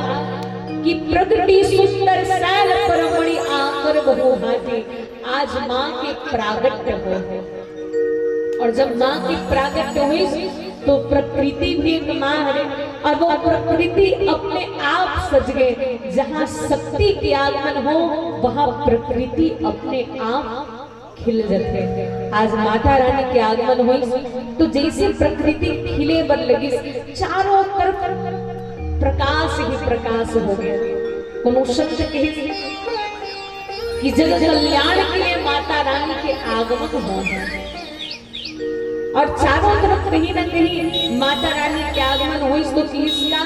कि प्रकृति सुंदर सैल परमणि आकर बहु भांति। आज माँ के प्रागट्य हो। अउ जब माँ के प्रागट्य होइस तो प्रकृति भी एक माँ हरे, अउ वो प्रकृति अपने आप सज गे। जहाँ शक्ति के आगमन हो, वहाँ प्रकृति अपने आप खिल जथे। आज माता रानी के आगमन होइस तो जइसे प्रकृति खिले बर लगिस, चारों तरफ प्रकाश ही प्रकाश हो गे। कोनो संत कहिस कि जग कल्याण के लिए माता रानी के आगमन हो। अउ चारों तरफ कहीं ना कहीं माता रानी के आगमन होइस तो किहिस का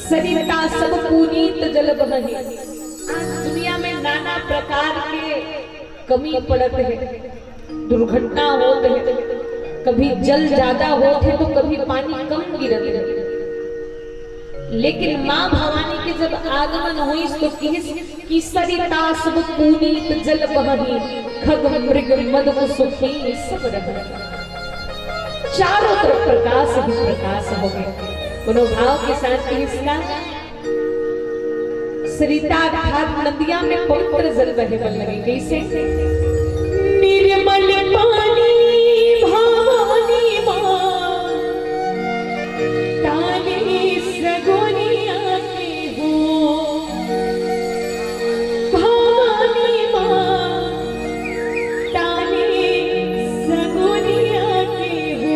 सरिता सब पुनीत जल बहहि। आज दुनिया में नाना प्रकार के कमी पड़त हे, दुर्घटना होत हे, कभी जल ज्यादा होत हे तो कभी पानी कम गिरत हे। लेकिन माँ भवानी के जब आगमन होइस तो किहिस कि सरिता सब पुनीत जल बहहि, खग मृग मद को सुखी सब रहहि। चारों तरफ प्रकाश ही प्रकाश हो गे। कोनो भाव के साथ किहिस का सरिता अर्थात नदिया में पवित्र जल बहे बर लगे। कइसे? निर्मल पानी भवानी माँ, ताने सगुनिया के हो। भवानी माँ, ताने सगुनिया के हो।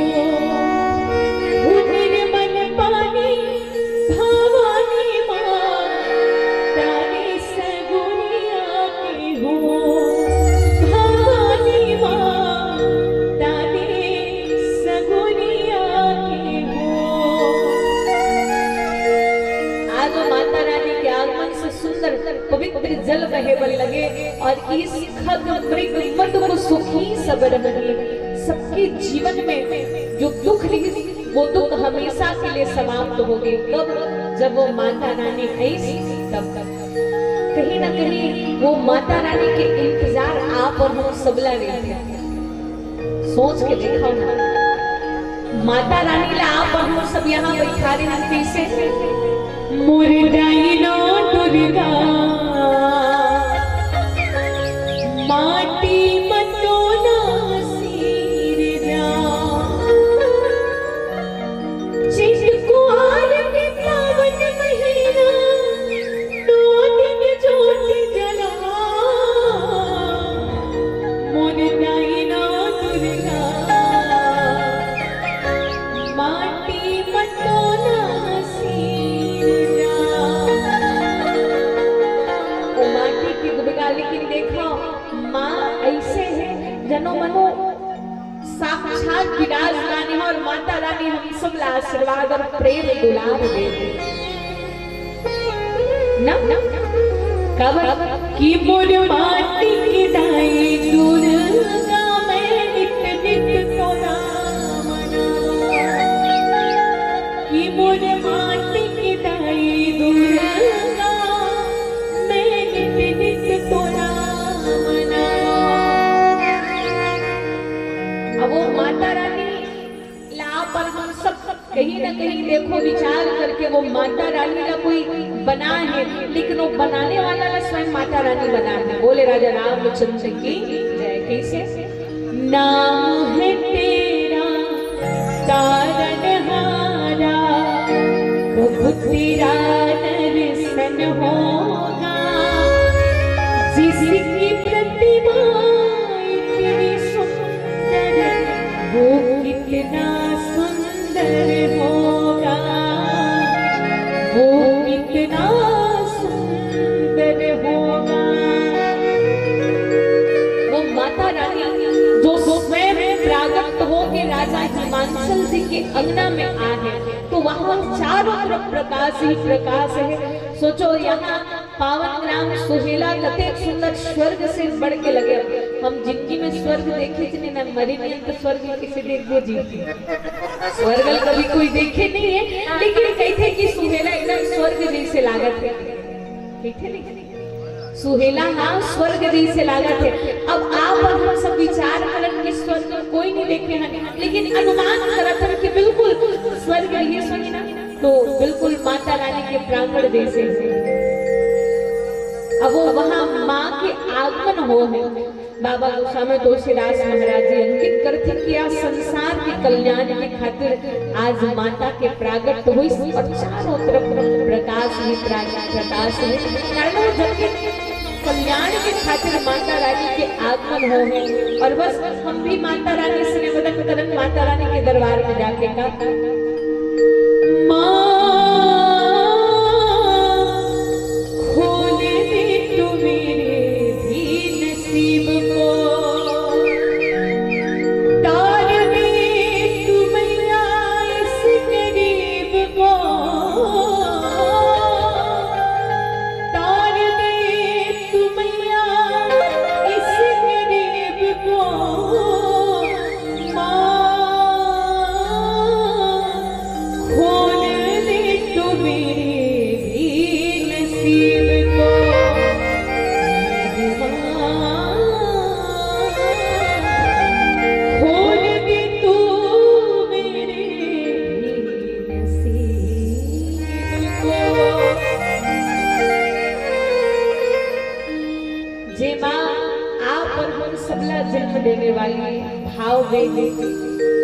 निर्मल पानी भवानी माँ, ताने सगुनिया के हो। भवानी माँ, ताने सगुनिया के हो। आज माता रानी के आगमन से सुंदर पवित्र जल बहे बर लगे अउ इस खग मृग मद को सुखी सब रहहि। सबके जीवन में जो दुख रहिस, वो दुख हमेशा के लिए समाप्त हो गे। कब? जब वो माता रानी आइस, तब। कहीं ना कहीं वो माता रानी के इंतजार आप अउ हम सबला रहिथे। सोच के देखव ना, माता रानी ला आप अउ हम सब यहाँ बइठारे हन, कइसे? मोर दाई ना दुर्गा, माटी म तो ना सिरजा। चैत कुआर के पावन महीना, नौ दिन जोत जला। मोर दाई ना दुर्गा, माटी म तो ना सिरजा। ओ माटी की दुर्गा, लेकिन देखव, माँ अइसे हे, जनो मनो साक्षात विराजमान हे अउ माता रानी हम सब ला आशीर्वाद अउ प्रेम दुलार दे दे। ना? कब? कि मोर माटी के दाई दुर्गा, मैं नित नित तोला मनावंव। कि मोर माटी के दाई दुर्गा, मैं नित नित तोला मनावंव। अब वो माता रानी ला आप अउ हम सब कहीं ना कहीं देखो, विचार करके वो माता रानी ला कोई बनाए हे, लेकिन वो बनाने वाला ला स्वयं माता रानी बनाए हे। बोले राजा रामचंद्र की जय। कइसे? नाम है तेरा तारनहारा, प्रभु तेरा दर्शन होगा। जिसकी प्रतिमा इतनी सुंदर, वो कितना सुंदर होगा, वो कितना सुंदर होगा। अंगना में आ है, तो वहाँ चारों तरफ प्रकाश ही प्रकाश है। सोचो, यहाँ पावन ग्राम सुहेला कतेक सुंदर, स्वर्ग से बढ़ के लगे। हम जिंदगी में स्वर्ग देखे च नहीं ना, मरे नहीं तो स्वर्ग किसे देखबो जी। स्वर्ग कभी कोई देखे नहीं है, लेकिन कहते कि सुहेला एकदम स्वर्ग जैसे लागत है। ठीक है नहीं? सुहेला हा स्वर्ग जैसे लागत है। अब आप और हम सब विचार करन कि स्वर्ग में कोई नहीं देखे हैं, लेकिन अनुमान करत हन कि बिल्कुल स्वर्ग ये सुनी ना, तो बिल्कुल माता रानी के प्रांगण जैसे है। अब वो वहाँ माँ के आगमन हो है। बाबा गोस्वामी तुलसीदास महाराज जी अंकित करथे कि आज संसार के कल्याण के खातिर आज माता के प्रागट होइस और चारों तरफ प्रकाश ही प्रा-, प्रकाश है। कारण वो जब के कल्याण के खातिर माता रानी के आगमन हो है। और बस हम भी माता रानी से निवेदन करन, माता रानी के दरबार में जाके का, माँ, खोल दे तू मेरे भी नसीब को, तार दे तू मैया इस गरीब को, तार दे तू मैया इस गरीब को, माँ, खोल दे तू मेरे भी नसीब को। माँ, खोल दे तू मेरे भी नसीब को। जे माँ आप और हम सबला जन्म देने वाली भाव में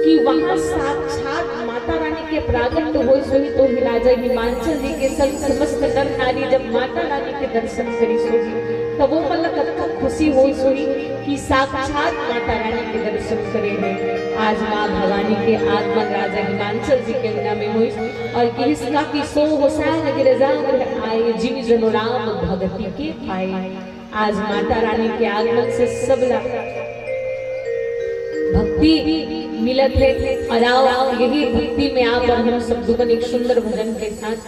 कि वहाँ साक्षात माता रानी के प्रागट होइस होही तो ही राजा हिमांचल जी के संग समस्त नर नारी जब माता रानी के दर्शन करिस होही, तब वो मन ला कतका खुशी होइस होही कि साक्षात माता रानी के दर्शन करे हैं। आज माँ भवानी के आगमन राजा हिमांचल जी के अंगना में होइस और किहिस का कि सो होसन गिरजा गृह आए, जिन जनु राम भगति के पाए। आज माता रानी के आगमन से सबला भक्ति मिलत है। और आओ, यही भक्ति में आप और हम सब दुगन एक सुंदर भजन के साथ,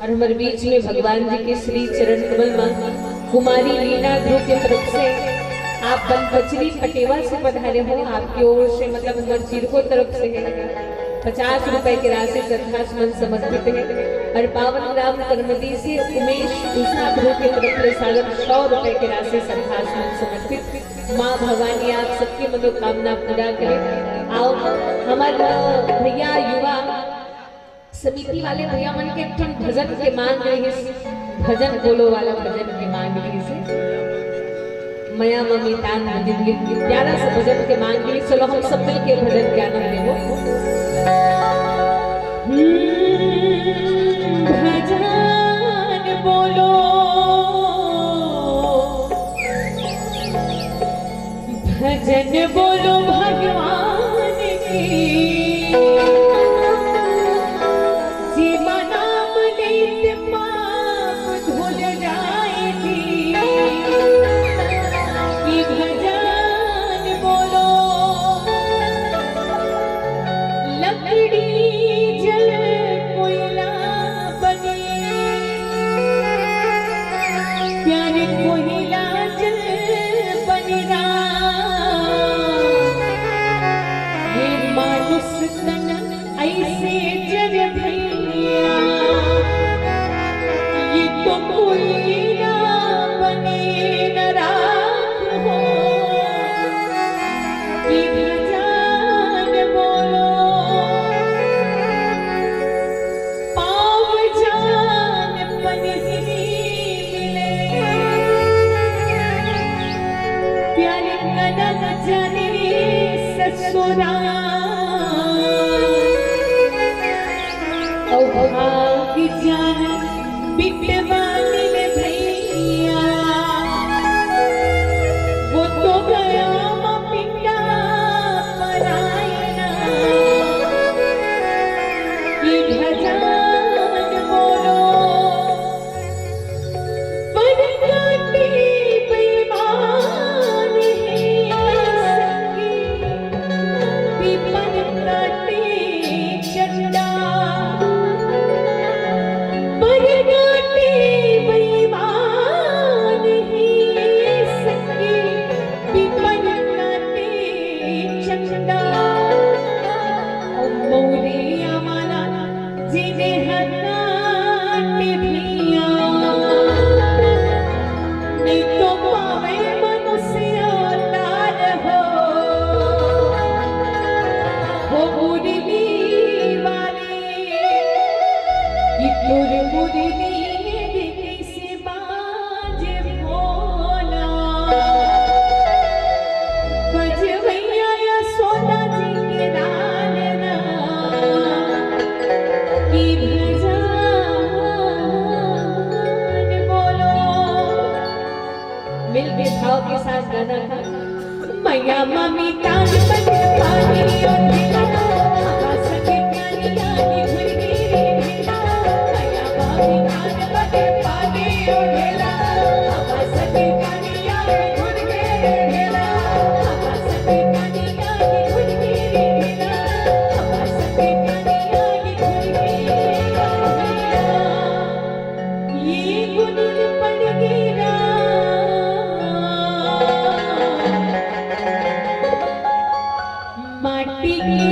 और हमारे बीच में भगवान जी के श्री चरण कमल में कुमारी लीना ध्रुव की तरफ से आप बनपचरी पटेवा से पधारे हो, आपकी ओर से, मतलब, हमारे चिरको तरफ से है, पचास रुपए की राशि श्रद्धा सुमन समर्पित है। और पावन ग्राम करमदी से उमेश उषा ध्रुव के तरफ ले सागर सौ रुपए की राशि श्रद्धा सुमन समर्पित। माँ भवानी आप सबकी मनोकामना पूरा करे। आओ, हमारे भैया युवा समिति वाले भैया मन के एक ठन भजन के मांग रहिस, भजन बोलो वाला भजन के मांग रहिस। मया ममितान दिन के प्यारा सा भजन के मांग रहिस। चलो हम सब मिलके भजन के आनंद लेबो। हम्म, भजन बोलो, भजन बोलो भगवान की। जीवा नाम लेत पाप धुल जाए जी। कि भजन बोलो, लकड़ी जल कोयला बनी, प्यारे कोयला जल बनी रा। ये मानुष तन ऐसे जर भैया, ये तो कोयला बने न राख हो। कि भजन बोलो, पाँव जान पनही मिले, प्यारे कदम जाने ससुराल। ओ भाग जान बिटवा मिले भैया, वो तो गया माँ पिंडा परायना। कि भजन बोलो, पर काटे बेईमान है संगी, विपन काटे मिल के भाव के साथ गाना था। मैया मम्मी तान बन पानी और ढेला, हवा सके पानी आगे घुर गे रे ढेला। मैया मम्मी तान बन पानी और ढेला, हवा सके पानी आगे घुर गे रे ढेला। हवा सके पानी आगे घुर गे रे ढेला। हवा सके पानी आगे घुर गे रे ढेला। ये गुनगुन पड़ गे रा माटी के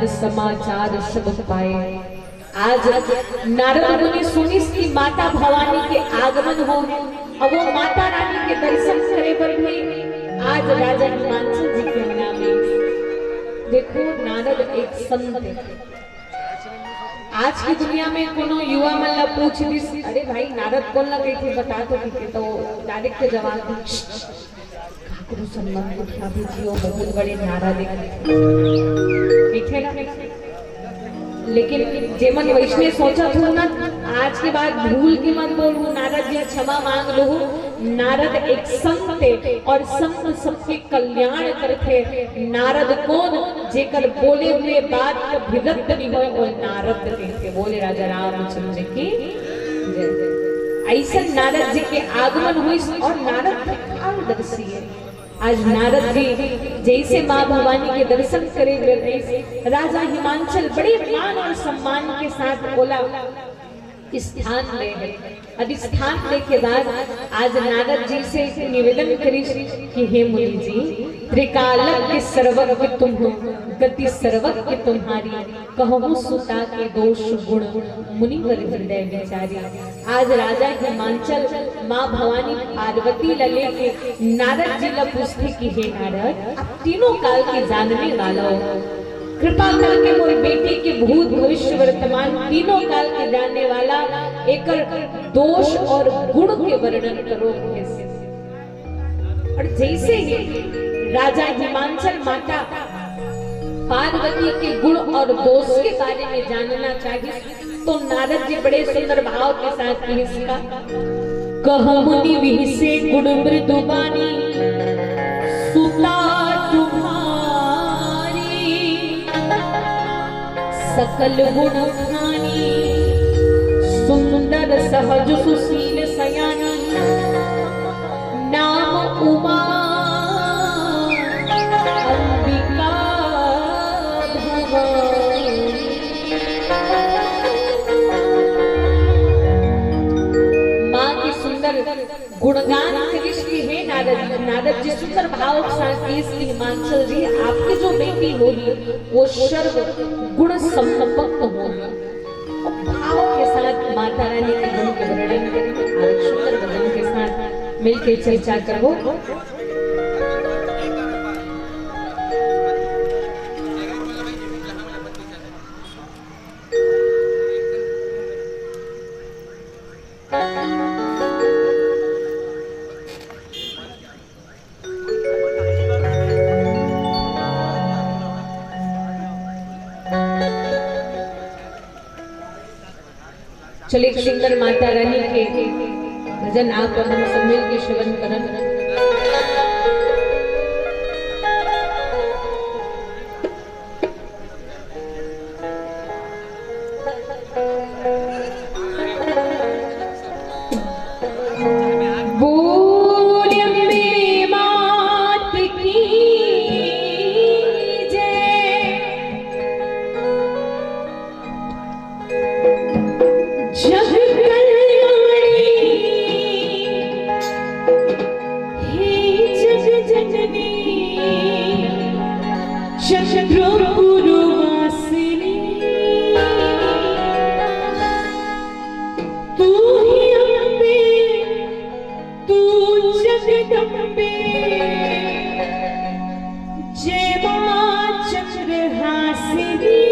समाचार सब पाए। आज नारद मुनि सुनिस कि माता भवानी के आगमन हो, अब वो माता रानी के दर्शन करे बर भी आज राजा हिमांशु जी के अंगना में। देखो, नारद एक संत है। आज की दुनिया में कोनो युवा मन ला पूछ दिस, "अरे भाई, नारद कोन ला कहिथे, बता तो," कहिथे, तो डायरेक्ट जवाब दी, "काकरो सम्मान उठा भी जियो, बहुत बड़े नारा दे।" ठीक है ना? लेकिन जेमन वैसने सोचत हो ना, आज के बाद भूल के मत बोलहू, नारद जी क्षमा मांग लूहू। नारद एक संत है और संत सबके कल्याण करथे। नारद कोन? जेकर बोले हुए बात कभी रद्द नहीं होए, वो नारद कहिथे। बोले राजा रामचंद्र की जय। ऐसन नारद जी के आगमन होइस और नारद त्रिकालदर्शी है। आज नारद जी जैसे माँ भवानी के दर्शन करे बर आइस, राजा हिमांशल बड़े मान और सम्मान के साथ ओला स्थान दे हे। अधिष्ठान दे के बाद आज नारद जी से एक निवेदन करिस कि हे मुनि जी, त्रिकालज्ञ सर्वज्ञ तुम हो, गति सर्वज्ञ तुम्हारी, कहूँ सुता के दोष गुण मुनिवर हृदय विचारी। आज राजा हिमांशल माँ भवानी पार्वती ला लेके नारद जी ला पूछथे कि हे नारद, आप तीनों काल के जानने वाला हो, कृपा करके मोर बेटी के भूत भविष्य वर्तमान तीनों काल के जानने वाला एकर दोष और गुण के वर्णन करो। और जैसे ही राजा हिमांशल माता पार्वती के गुण और दोष के बारे में जानना चाहिए, तो नारद जी बड़े सुंदर भाव के साथ कहिस का, "कह मुनि विहिसे गुण मृदु बानी, सुता तुम्हारी सकल गुण खानी, सुंदर सहज सुशील सयानी, नाम उमा अंबिका भवानी।" माँ के सुंदर गुणगान करिस कि हे नारद, नारद जी सुंदर भाव के साथ कहिस कि हिमांशल जी, आपके जो बेटी होही, वो सर्व गुण संपन्न होही। भाव के साथ माता रानी के गुण के वर्णन करेंगे। आज सुंदर भजन के साथ मिलके चर्चा करबो। चलिए, एक सुंदर माता रानी के भजन आप और हम सब मिल के श्रवण करन। बोल अम्बे मात की जय। जग कल्याणी हे जग जननी चंद्रपुर वासिनी। तू ही अम्बे, तू जगदम्बे, जय माँ चंद्रहासिनी।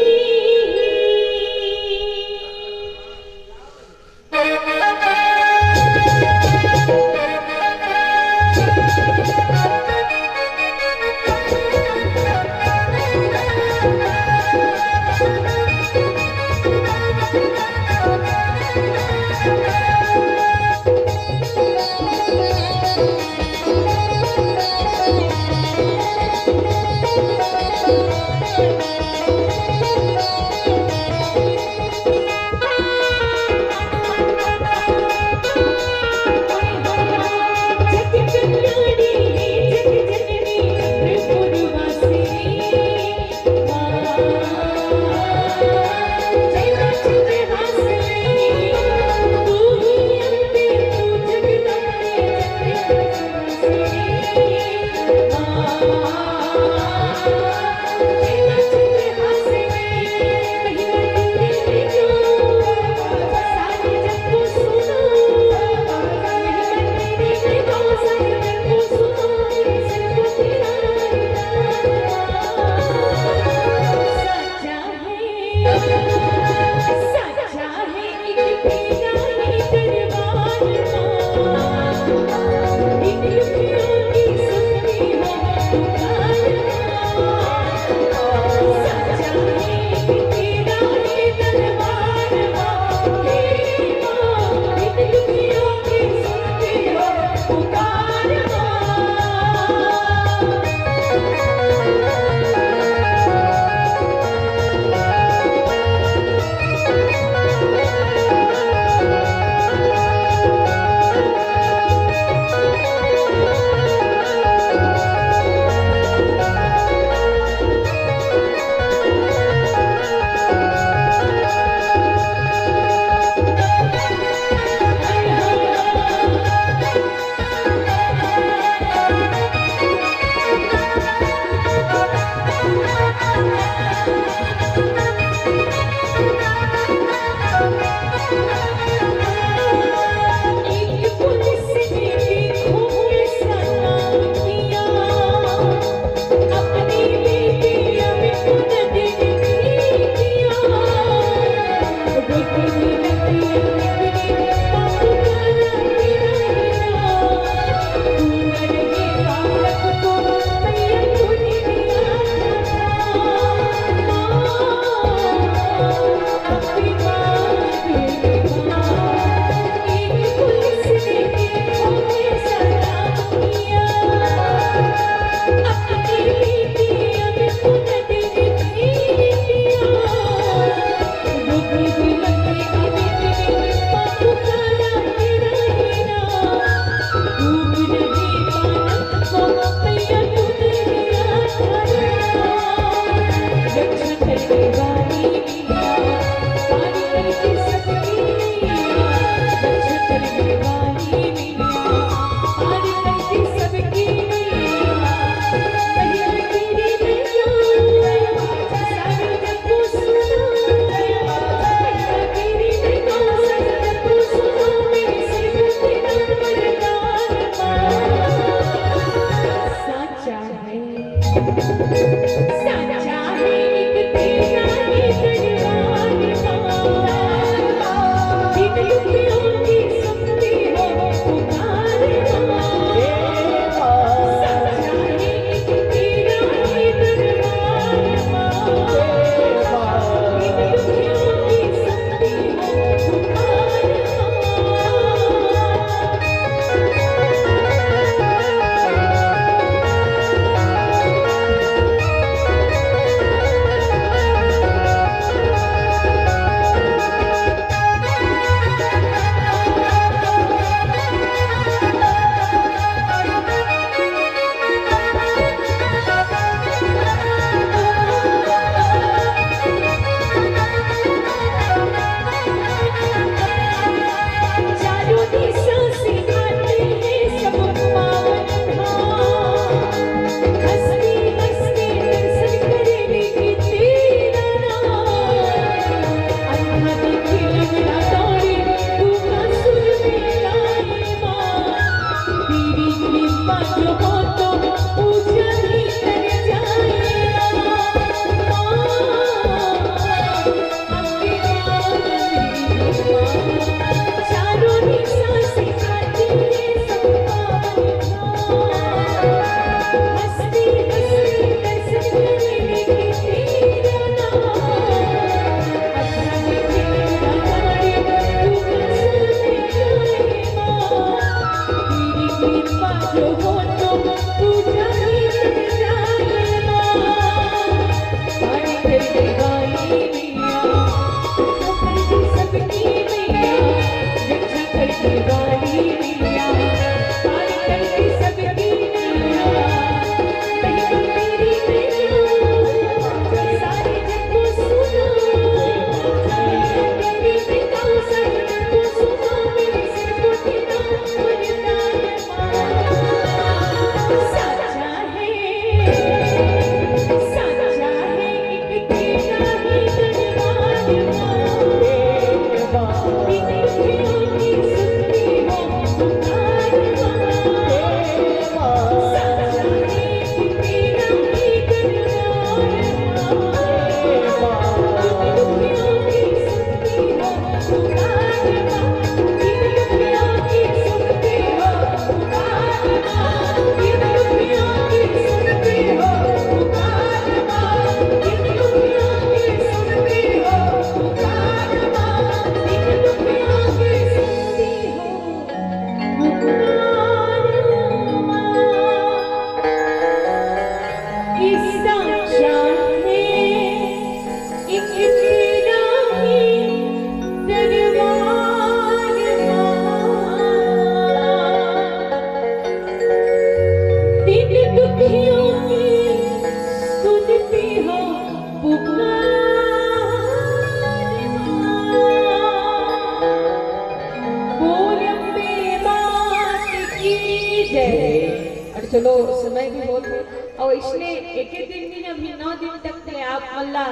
ने एके दिन नहीं, अभी नौ दिन तक ले आप मन ला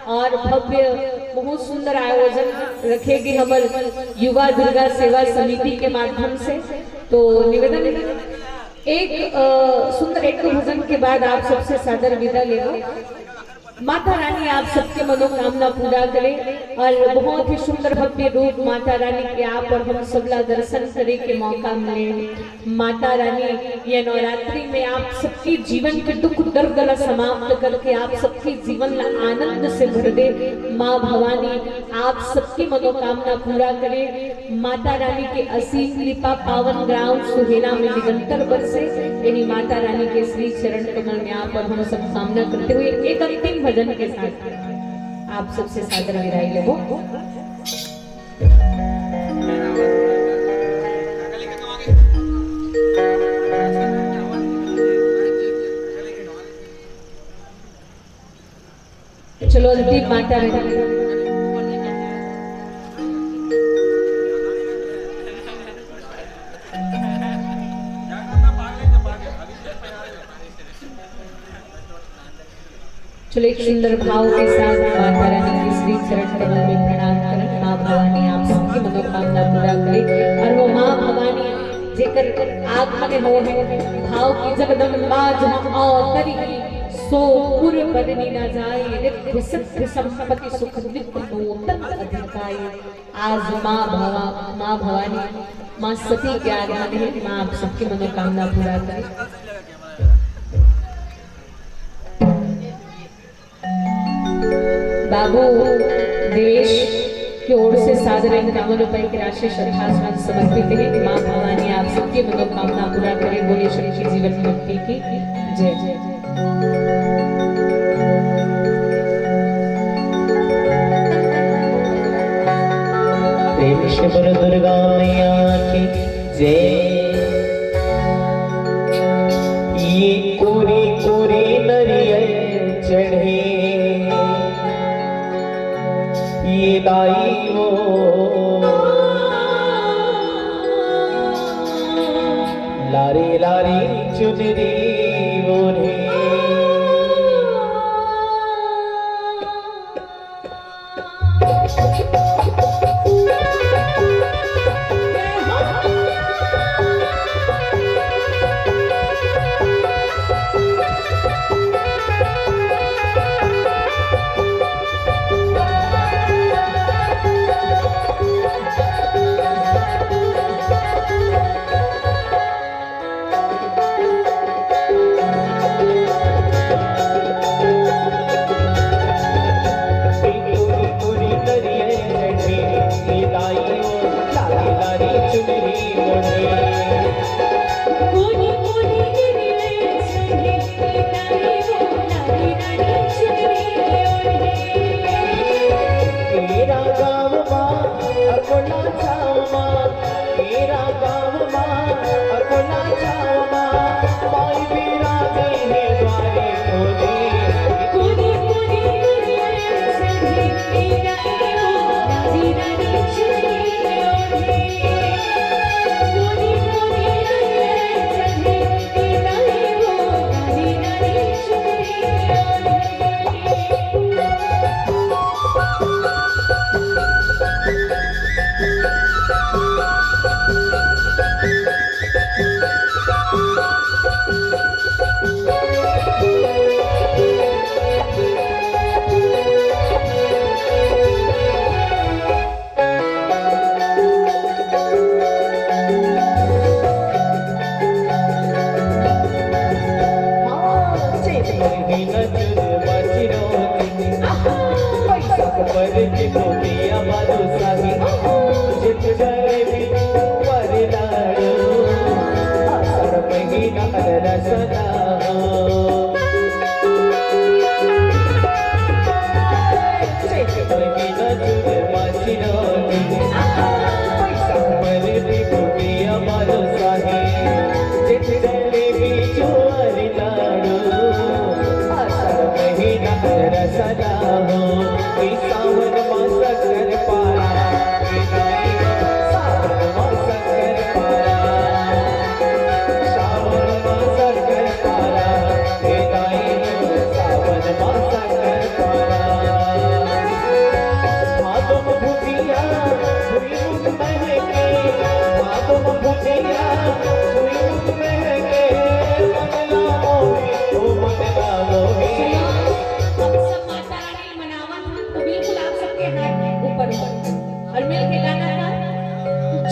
और भव्य, बहुत सुंदर आयोजन रखे गे हमर युवा दुर्गा सेवा समिति के माध्यम से। तो निवेदन, एक, अ, सुंदर एक भजन के बाद आप सबसे सादर विदा लेबो। माता रानी आप सबके मनोकामना पूरा करे और बहुत ही सुंदर भव्य रूप माता रानी के आप और हम सबला दर्शन करे के मौका मिले। माता रानी ये नवरात्रि में आप सबके जीवन के दुख दर्द ला समाप्त करके आप सबके जीवन ला आनंद से भर दे। माँ भवानी आप सबकी मनोकामना पूरा करे। माता रानी के असीम कृपा पावन ग्राम सुहेला में निरंतर बरसे। यही माता रानी के श्री चरण कमल में आप और हम सब कामना करते हुए एक अंतिम भजन के साथ आप सबसे सादर विदाई लेबो। चलो अंतिम माता रानी। चलो एक सुंदर भाव के साथ माता रानी के श्री चरण कमल में प्रणाम करन। माँ भवानी आप सबकी मनोकामना पूरा करे और वो माँ भवानी जेकर आगमन हो है भाव की जगदम्बा जहाँ अवतरी सो पुर बरनी ना जाए, रिद्धि सिद्धि संपत्ति सुख नित्य नूतन अधिकाई। आज माँ भवा-, माँ भवानी, माँ सती के आगमन है। माँ आप सबकी मनोकामना पूरा करे। बाबू देवेश की ओर से सादर इक्यावन रुपए की राशि श्रद्धासुमन समर्पित है। माँ भवानी आप सबकी मनोकामना पूरा करे। बोलिए श्री श्री जीवन भक्ति की जय। प्रेम से बोलो दुर्गा मैया की जय। ये कोरी कोरी नरियल चढ़े, ये दाई वो लारी लारी चुनरी ओढ़े।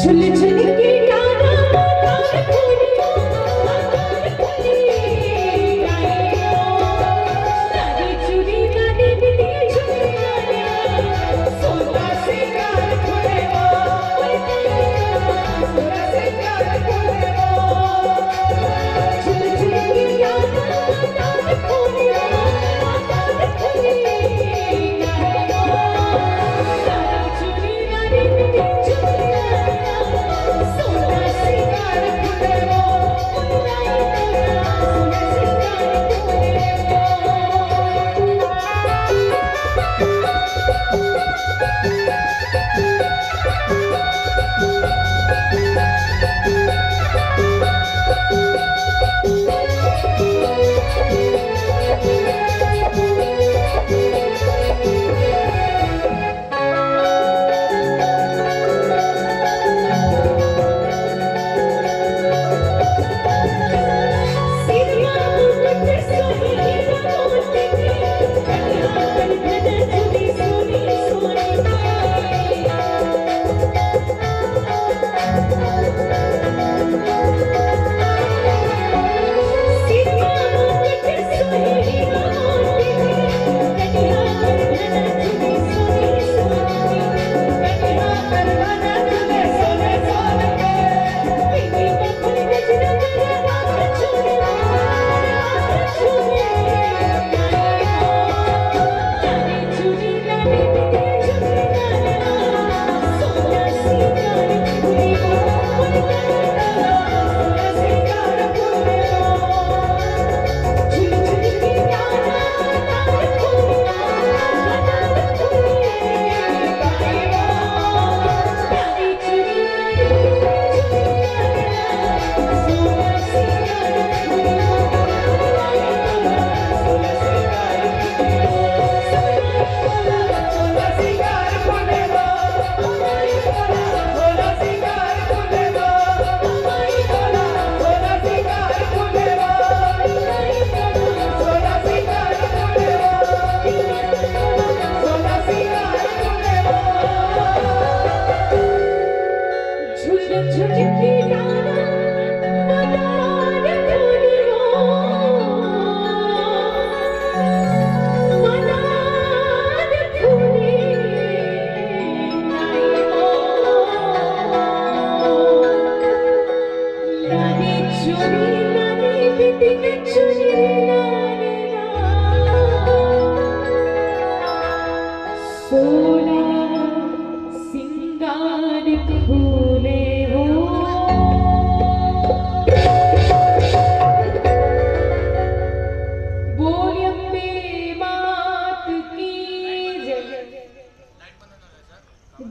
झुल झुल के Dana Dana Koriya, Dana Koriya.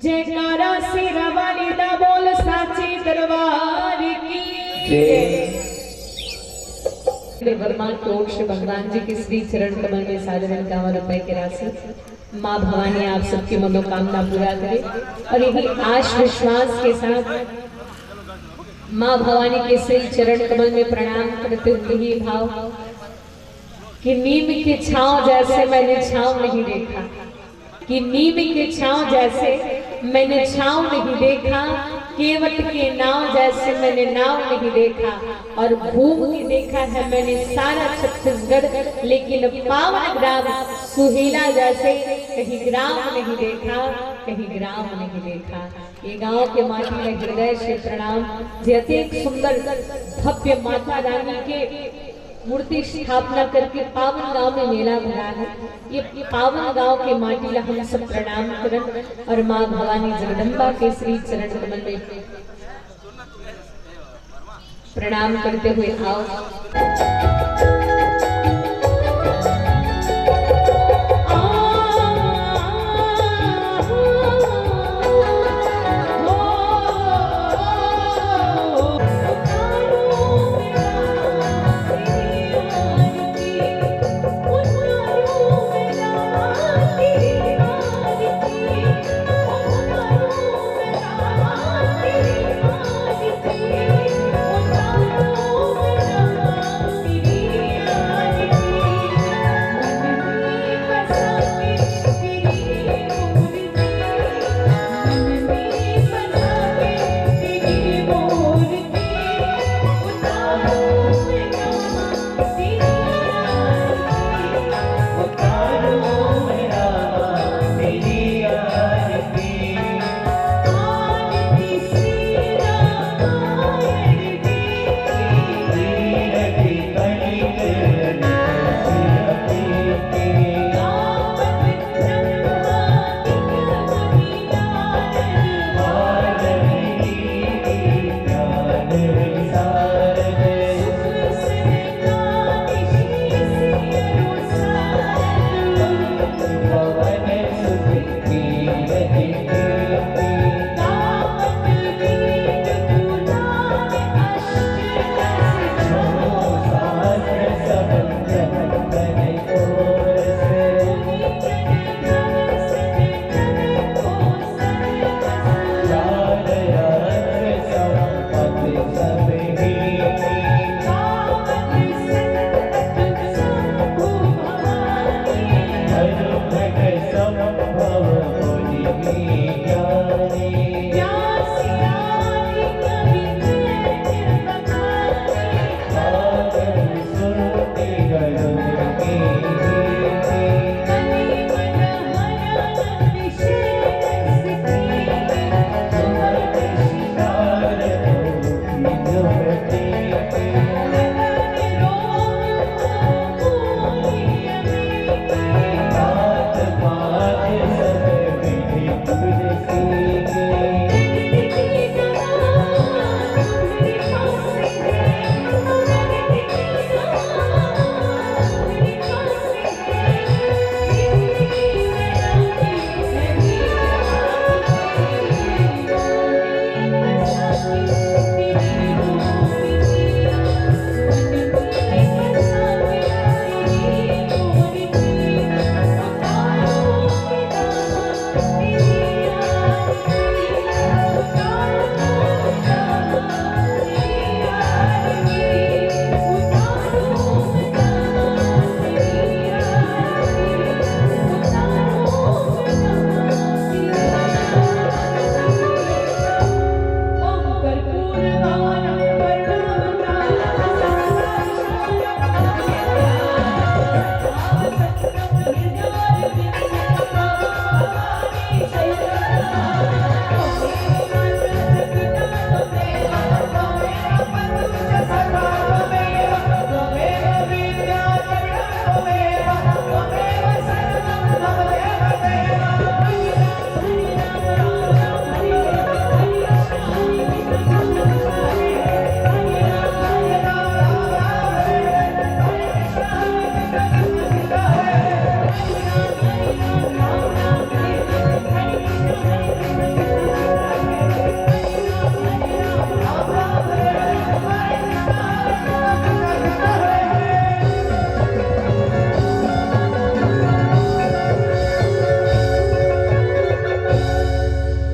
जयकारा शेरा वाली दा बोल, साचे दरबार की जय। वर्मा टोक्ष भगवान जी के श्री चरण कमल में साधारण इक्यावन रुपए की राशि। माँ भवानी आप सबकी मनोकामना पूरा करे और यही आश विश्वास के साथ माँ भवानी के श्री चरण कमल में प्रणाम करते हुए ये भाव कि नीम की छांव जैसे मैंने छांव नहीं देखा, कि नीम की छांव जैसे मैंने छांव नहीं देखा, केवट के नाव जैसे मैंने नाव नहीं देखा। और घूम के देखा है मैंने सारा छत्तीसगढ़, लेकिन पावन ग्राम सुहेला जैसे कहीं ग्राम नहीं देखा, कहीं ग्राम नहीं देखा। ये गांव के माटी में हृदय से प्रणाम। जे अतेक सुंदर भव्य माता रानी के मूर्ति स्थापना करके पावन गांव में मेला भरा है। ये पावन गांव के माटी ला हम सब प्रणाम करन और माँ भवानी जगदम्बा के श्री चरण कमल में प्रणाम करते हुए आओ।